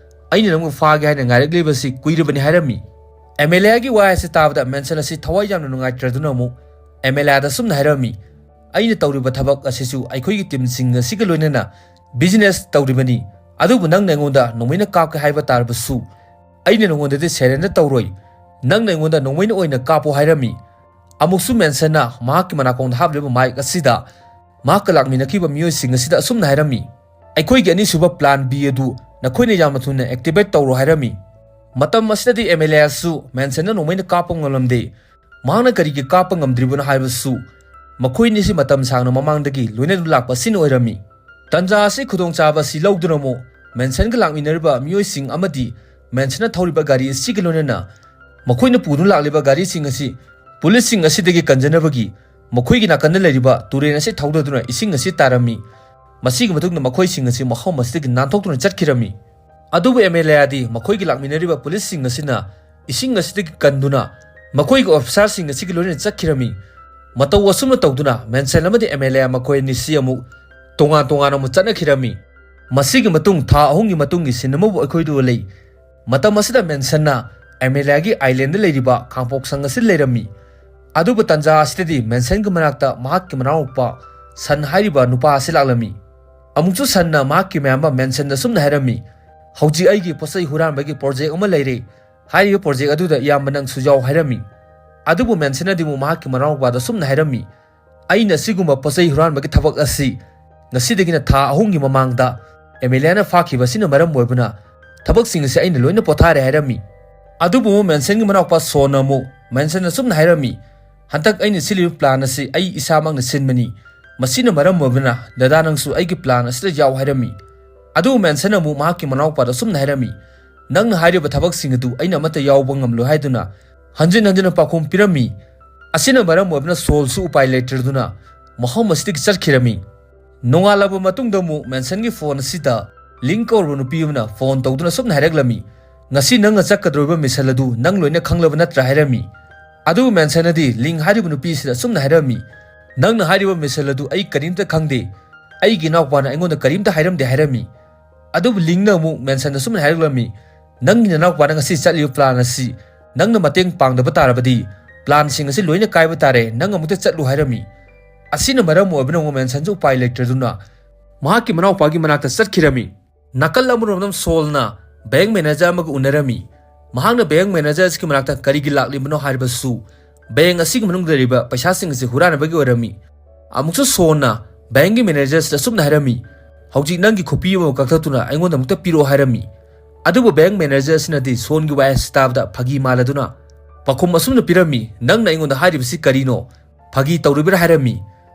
ꯑꯩꯅ ꯅꯪꯕꯨ ꯐꯥꯒꯦ ꯍꯥꯏꯅ ꯉꯥꯏꯔꯛꯂꯤꯕꯁꯤ ꯀꯨꯏꯔꯕꯅꯤ ꯍꯥꯏꯔꯝꯃꯤ꯫ ꯑꯦꯃꯦꯂꯤꯌꯥꯒꯤ ꯋꯥ ꯑꯁꯤ ꯇꯥꯕꯗ ꯃꯦꯟꯁꯟ ꯑꯁꯤ ꯊꯋꯥꯏ ꯌꯥꯝꯅ ꯅꯨꯡꯉꯥꯏꯇ꯭ꯔꯗꯨꯅ ꯑꯃꯨꯛ ꯑꯦꯃꯦꯂꯤꯌꯥꯗ ꯑꯁꯨꯝꯅ ꯍꯥꯏꯔꯝꯃꯤ, ꯑꯩꯅ ꯇꯧꯔꯤꯕ ꯊꯕꯛ ꯑꯁꯤꯁꯨ ꯑꯩꯈꯣꯏꯒꯤ ꯇꯤꯝꯁꯤꯡ ꯑꯁꯤꯒ ꯂꯣꯏꯅꯅ ꯕꯤꯖꯤꯅꯦꯁ ꯇꯧꯔꯤꯕꯅꯤ꯫ ꯑꯗꯨꯕꯨ ꯅꯪꯅ ꯑꯩꯉꯣꯟꯗ ꯅꯣꯡꯃꯩꯅ ꯀꯥꯞꯀꯦ ꯍꯥꯏꯕ ꯇꯥꯔꯕꯁꯨ ꯑꯩꯅ ꯅꯉꯣꯟꯗꯗꯤ ꯁꯦꯔꯦꯟꯗꯔ ꯇꯧꯔꯣꯏ꯫ ꯅꯪꯅ ꯑꯩꯉꯣꯟꯗ ꯅꯣꯡꯃꯩꯅ ꯑꯣꯏꯅ ꯀꯥꯞꯄꯣ ꯍꯥꯏꯔꯝꯃꯤ꯫ ꯑꯃꯨꯛꯁꯨ ꯃꯦꯟꯁꯟꯅ ꯃꯍꯥꯛꯀꯤ ꯃꯅꯥꯀꯣꯡꯗ ꯍꯥꯞꯂꯤꯕ ꯃꯥꯏꯛ ꯑꯁꯤꯗ ꯃꯍꯥꯛꯀ ꯂꯥꯛꯃꯤꯟꯅꯈꯤꯕ ꯃꯤꯑꯣꯏꯁꯤꯡ ꯑꯁꯤꯗ ꯑꯁꯨꯝꯅ ꯍꯥꯏꯔꯝꯃꯤ, "ꯑꯩꯈꯣꯏꯒꯤ ꯑꯅꯤꯁꯨꯕ ꯄ꯭ꯂꯥꯟ ꯕꯤ ꯑꯗꯨ ꯅꯈꯣꯏꯅ ꯌꯥꯝꯅ ꯊꯨꯅ ꯑꯦꯛꯇꯤꯚꯦꯠ ꯇꯧꯔꯣ" ꯍꯥꯏꯔꯝꯃꯤ꯫ ꯃꯇꯝ ꯑꯁꯤꯗꯗꯤ ꯑꯦꯝ ꯑꯦꯜ ꯑꯦ ꯑꯁꯨ ꯃꯦꯟꯁꯟꯅ ꯅꯣꯡꯃꯩꯅ ꯀꯥꯞꯄ ꯉꯝꯂꯝꯗꯦ꯫ ꯃꯍꯥꯛꯅ ꯀꯔꯤꯒꯤ ꯀꯥꯞꯄ ꯉꯝꯗ꯭ꯔꯤꯕꯅꯣ ꯍꯥꯏꯕꯁꯨ ꯃꯈꯣꯏ ꯑꯅꯤꯁꯤ ꯃꯇꯝ ꯁꯥꯡꯅ ꯃꯃꯥꯡꯗꯒꯤ ꯂꯣꯏꯅꯗꯨꯅ ꯂꯥꯛꯄ ꯑꯁꯤꯅ ꯑꯣꯏꯔꯝꯃꯤ꯫ ꯇꯟꯖꯥ ꯑꯁꯤ ꯈꯨꯗꯣꯡꯆꯥꯕ ꯑꯁꯤ ꯂꯧꯗꯨꯅ ꯑꯃꯨꯛ ꯃꯦꯟꯁꯟꯒ ꯂꯥꯛꯃꯤꯟꯅꯔꯤꯕ ꯃꯤꯑꯣꯏꯁꯤꯡ ꯑꯃꯗꯤ ꯃꯦꯟꯁꯟꯅ ꯊꯧꯔꯤꯕ ꯒꯥꯔꯤ ꯑꯁꯤꯒ ꯂꯣꯏꯅꯅ ꯃꯈꯣꯏꯅ ꯄꯨꯗꯨꯅ ꯂꯥꯛꯂꯤꯕ ꯒꯥꯔꯤꯁꯤꯡ ꯑꯁꯤ ꯄꯨꯂꯤꯁꯁꯤꯡ ꯑꯁꯤꯗꯒꯤ ꯀꯟꯖꯅꯕꯒꯤ ꯃꯈꯣꯏꯒꯤ ꯅꯥꯀꯟꯗ ꯂꯩꯔꯤꯕ ꯇꯨꯔꯦꯜ ꯑꯁꯤ ꯊꯧꯗꯗꯨꯅ ꯏꯁꯤꯡ ꯑꯁꯤ ꯇꯥꯔꯝꯃꯤ꯫ ꯃꯁꯤꯒꯤ ꯃꯇꯨꯡꯗ ꯃꯈꯣꯏꯁꯤꯡ ꯑꯁꯤ ꯃꯐꯝ ꯑꯁꯤꯗꯒꯤ ꯅꯥꯟꯊꯣꯛꯇꯨꯅ ꯆꯠꯈꯤꯔꯝꯃꯤ꯫ ꯑꯗꯨꯕꯨ ꯑꯦꯝ ꯑꯦꯜ ꯑꯦ ꯑꯗꯤ ꯃꯈꯣꯏꯒꯤ ꯂꯥꯛꯃꯤꯟꯅꯔꯤꯕ ꯄꯨꯂꯤꯁꯁꯤꯡ ꯑꯁꯤꯅ ꯏꯁꯤꯡ ꯑꯁꯤꯗꯒꯤ ꯀꯟꯗꯨꯅ ꯃꯈꯣꯏꯒꯤ ꯑꯣꯐꯤꯁꯥꯔꯁꯤꯡ ꯑꯁꯤꯒ ꯂꯣꯏꯅꯅ ꯆꯠꯈꯤꯔꯝꯃꯤ꯫ ꯃꯇꯧ ꯑꯁꯨꯝꯅ ꯇꯧꯗꯨꯅ ꯃꯦꯟꯁꯟ ꯑꯃꯗꯤ ꯑꯦꯝ ꯑꯦꯜ ꯑꯦ ꯃꯈꯣꯏ ꯑꯅꯤꯁꯤ ꯑꯃꯨꯛ ꯇꯣꯉꯥꯟ ꯇꯣꯉꯥꯟꯅ ꯑꯃꯨꯛ ꯆꯠꯅꯈꯤꯔꯝꯃꯤ꯫ ꯃꯁꯤꯒꯤ ꯃꯇꯨꯡ ꯊꯥ ꯑꯍꯨꯝꯒꯤ ꯃꯇꯨꯡꯒꯤ ꯁꯤꯟ ꯑꯃꯕꯨ ꯑꯩꯈꯣꯏꯗꯨ ꯎꯠꯂꯤ꯫ ꯃꯇꯝ ꯑꯁꯤꯗ ꯃꯦꯟꯁꯟꯅ ꯑꯦꯃꯦꯂꯤꯌꯥꯒꯤ ꯑꯥꯏꯂꯦꯟꯗ ꯂꯩꯔꯤꯕ ꯈꯥꯡꯄꯣꯛꯁꯪ ꯑꯁꯤ ꯂꯩꯔꯝꯃꯤ꯫ ꯑꯗꯨꯕꯨ ꯇꯟꯖꯥ ꯑꯁꯤꯗꯗꯤ ꯃꯦꯟꯁꯟꯒꯤ ꯃꯅꯥꯛꯇ ꯃꯍꯥꯛꯀꯤ ꯃꯅꯥꯎꯅꯨꯄꯥ ꯁꯟ ꯍꯥꯏꯔꯤꯕ ꯅꯨꯄꯥ ꯑꯁꯤ ꯂꯥꯛꯂꯝꯃꯤ꯫ ꯑꯃꯨꯛꯁꯨ ꯁꯟꯅ ꯃꯍꯥꯛꯀꯤ ꯃꯌꯥꯝꯕ ꯃꯦꯟꯁꯟꯗ ꯁꯨꯝꯅ ꯍꯥꯏꯔꯝꯃꯤ, "ꯍꯧꯖꯤꯛ ꯑꯩꯒꯤ ꯄꯣꯠꯆꯩ ꯍꯨꯔꯥꯟꯕꯒꯤ ꯄ꯭ꯔꯣꯖꯦꯛ ꯑꯃ ꯂꯩꯔꯦ꯫ ꯍꯥꯏꯔꯤꯕ ꯄ꯭ꯔꯣꯖꯦꯛ ꯑꯗꯨꯗ ꯏꯌꯥꯝꯕ ꯅꯪꯁꯨ ꯌꯥꯎ" ꯍꯥꯏꯔꯝꯃꯤ꯫ ꯑꯗꯨꯕꯨ ꯃꯦꯟꯁꯟꯅꯗꯤ ꯑꯃꯨꯛ ꯃꯍꯥꯛꯀꯤ ꯃꯅꯥꯎꯅꯨꯄꯥꯗ ꯁꯨꯝꯅ ꯍꯥꯏꯔꯝꯃꯤ, "ꯑꯩꯅ ꯑꯁꯤꯒꯨꯝꯕ ꯄꯣꯠꯆꯩ ꯍꯨꯔꯥꯟꯕꯒꯤ ꯊꯕꯛ ꯑꯁꯤ ꯉꯁꯤꯗꯒꯤꯅ ꯊꯥ ꯑꯍꯨꯝꯒꯤ ꯃꯃꯥꯡꯗ ꯑꯦꯃꯦꯂꯤꯌꯥꯅ ꯐꯥꯈꯤꯕ ꯑꯁꯤꯅ ꯃꯔꯝ ꯑꯣꯏꯕꯅ ꯊꯕꯛꯁꯤꯡ ꯑꯁꯤ ꯑꯩꯅ ꯂꯣꯏꯅ ꯄꯣꯊꯥꯔꯦ" ꯍꯥꯏꯔꯝꯃꯤ꯫ ꯑꯗꯨꯕꯨ ꯃꯦꯟꯁꯟꯒꯤ ꯃꯅꯥꯎꯄꯥ ꯁꯣꯟꯅ ꯑꯃꯨꯛ ꯃꯦꯟꯁꯟꯅ ꯁꯨꯝꯅ ꯍꯥꯏꯔꯝꯃꯤ, "ꯍꯟꯗꯛ ꯑꯩꯅ ꯁꯤꯜꯂꯤꯕ ꯄ꯭ꯂꯥꯟ ꯑꯁꯤ ꯑꯩ ꯏꯁꯥꯃꯛꯅ ꯁꯤꯟꯕꯅꯤ꯫ ꯃꯁꯤꯅ ꯃꯔꯝ ꯑꯣꯏꯕꯅ ꯗꯗꯥ ꯅꯪꯁꯨ ꯑꯩꯒꯤ ꯄ꯭ꯂꯥꯟ ꯑꯁꯤꯗ ꯌꯥꯎ" ꯍꯥꯏꯔꯝꯃꯤ꯫ ꯑꯗꯨꯕꯨ ꯃꯦꯟꯁꯟꯅ ꯑꯃꯨꯛ ꯃꯍꯥꯛꯀꯤ ꯃꯅꯥꯎꯄꯥꯗ ꯁꯨꯝꯅ ꯍꯥꯏꯔꯝꯃꯤ, "ꯅꯪꯅ ꯍꯥꯏꯔꯤꯕ ꯊꯕꯛꯁꯤꯡ ꯑꯗꯨ ꯑꯩꯅ ꯑꯃꯠꯇ ꯌꯥꯎꯕ ꯉꯝꯂꯣꯏ" ꯍꯥꯏꯗꯨꯅ ꯍꯟꯖꯤꯟ ꯍꯟꯖꯤꯟꯅ ꯄꯥꯎꯈꯨꯝ ꯄꯤꯔꯝꯃꯤ꯫ ꯑꯁꯤꯅ ꯃꯔꯝ ꯑꯣꯏꯕꯅ ꯁꯣꯜꯁꯨ ꯎꯄꯥꯏ ꯂꯩꯇ꯭ꯔꯗꯨꯅ ꯃꯐꯝ ꯑꯁꯤꯗꯒꯤ ꯆꯠꯈꯤꯔꯝꯃꯤ꯫ ꯅꯣꯡꯉꯥꯜꯂꯕ ꯃꯇꯨꯡꯗ ꯑꯃꯨꯛ ꯃꯦꯟꯁꯟꯒꯤ ꯐꯣꯟ ꯑꯁꯤꯗ ꯂꯤꯡ ꯀꯧꯔꯕ ꯅꯨꯄꯤ ꯑꯃꯅ ꯐꯣꯟ ꯇꯧꯗꯨꯅ ꯁꯨꯝꯅ ꯍꯥꯏꯔꯛꯂꯝꯃꯤ, "ꯉꯁꯤ ꯅꯪꯅ ꯆꯠꯀꯗꯧꯔꯤꯕ ꯃꯤꯁꯟ ꯑꯗꯨ ꯅꯪ ꯂꯣꯏꯅ ꯈꯪꯂꯕ ꯅꯠꯇ꯭ꯔꯥ?" ꯍꯥꯏꯔꯝꯃꯤ꯫ ꯑꯗꯨꯕꯨ ꯃꯦꯟꯁꯟꯅꯗꯤ ꯂꯤꯡ ꯍꯥꯏꯔꯤꯕ ꯅꯨꯄꯤ ꯑꯁꯤꯗ ꯁꯨꯝꯅ ꯍꯥꯏꯔꯝꯃꯤ, "ꯅꯪꯅ ꯍꯥꯏꯔꯤꯕ ꯃꯤꯁꯟ ꯑꯗꯨ ꯑꯩ ꯀꯔꯤꯝꯇ ꯈꯪꯗꯦ꯫ ꯑꯩꯒꯤ ꯏꯅꯥꯎꯄꯥꯅ ꯑꯩꯉꯣꯟꯗ ꯀꯔꯤꯝꯇ ꯍꯥꯏꯔꯝꯗꯦ" ꯍꯥꯏꯔꯝꯃꯤ꯫ ꯑꯗꯨꯕꯨ ꯂꯤꯡꯅ ꯑꯃꯨꯛ ꯃꯦꯟꯁꯟꯗ ꯁꯨꯝꯅ ꯍꯥꯏꯔꯛꯂꯝꯃꯤ, "ꯅꯪꯒꯤ ꯅꯅꯥꯎꯄꯥꯅ ꯉꯁꯤ ꯆꯠꯂꯤꯕ ꯄ꯭ꯂꯥꯟ ꯑꯁꯤ ꯅꯪꯅ ꯃꯇꯦꯡ ꯄꯥꯡꯗꯕ ꯇꯥꯔꯕꯗꯤ ꯄ꯭ꯂꯥꯟꯁꯤꯡ ꯑꯁꯤ ꯂꯣꯏꯅ ꯀꯥꯏꯕ ꯇꯥꯔꯦ, ꯅꯪ ꯑꯃꯨꯛꯇ ꯆꯠꯂꯨ" ꯍꯥꯏꯔꯝꯃꯤ꯫ ꯑꯁꯤꯅ ꯃꯔꯝ ꯑꯣꯏꯕꯅ ꯃꯦꯟꯁꯟꯁꯨ ꯎꯄꯥꯏ ꯂꯩꯇ꯭ꯔꯗꯨꯅ ꯃꯍꯥꯛꯀꯤ ꯃꯅꯥꯎꯄꯥꯒꯤ ꯃꯅꯥꯛꯇ ꯆꯠꯈꯤꯔꯝꯃꯤ꯫ ꯅꯥꯀꯜ ꯑꯃꯔꯣꯝꯗ ꯁꯣꯜꯅ ꯕꯦꯡꯛ ꯃꯦꯅꯦꯖꯔ ꯑꯃꯒ ꯎꯅꯔꯝꯃꯤ꯫ ꯃꯍꯥꯛꯅ ꯕꯦꯡꯛ ꯃꯦꯅꯦꯖꯔ ꯑꯁꯤꯒꯤ ꯃꯅꯥꯛꯇ ꯀꯔꯤꯒꯤ ꯂꯥꯛꯂꯤꯕꯅꯣ ꯍꯥꯏꯔꯕꯁꯨ ꯕꯦꯡꯛ ꯑꯁꯤꯒꯤ ꯃꯅꯨꯡꯗ ꯂꯩꯔꯤꯕ ꯄꯩꯁꯥꯁꯤꯡ ꯑꯁꯤ ꯍꯨꯔꯥꯟꯅꯕꯒꯤ ꯑꯣꯏꯔꯝꯃꯤ꯫ ꯑꯃꯨꯛꯁꯨ ꯁꯣꯜꯅ ꯕꯦꯡꯛꯀꯤ ꯃꯦꯅꯦꯖꯔ ꯑꯁꯤꯗ ꯑꯁꯨꯝꯅ ꯍꯥꯏꯔꯝꯃꯤ, "ꯍꯧꯖꯤꯛ ꯅꯪꯒꯤ ꯈꯨꯄꯤ ꯑꯃ ꯀꯛꯊꯠꯇꯨꯅ ꯑꯩꯉꯣꯟꯗ ꯑꯃꯨꯛꯇ ꯄꯤꯔꯛꯑꯣ" ꯍꯥꯏꯔꯝꯃꯤ꯫ ꯑꯗꯨꯕꯨ ꯕꯦꯡꯛ ꯃꯦꯅꯦꯖꯔ ꯑꯁꯤꯅꯗꯤ ꯁꯣꯟꯒꯤ ꯋꯥꯍꯩ ꯑꯁꯤ ꯇꯥꯕꯗ ꯐꯥꯒꯤ ꯃꯥꯜꯂꯗꯨꯅ ꯄꯥꯎꯈꯨꯝ ꯑꯁꯨꯝꯅ ꯄꯤꯔꯝꯃꯤ, "ꯅꯪꯅ ꯑꯩꯉꯣꯟꯗ ꯍꯥꯏꯔꯤꯕꯁꯤ ꯀꯔꯤꯅꯣ? ꯐꯥꯒꯤ ꯇꯧꯔꯤꯕꯔꯥ?" ꯍꯥꯏꯔꯝꯃꯤ꯫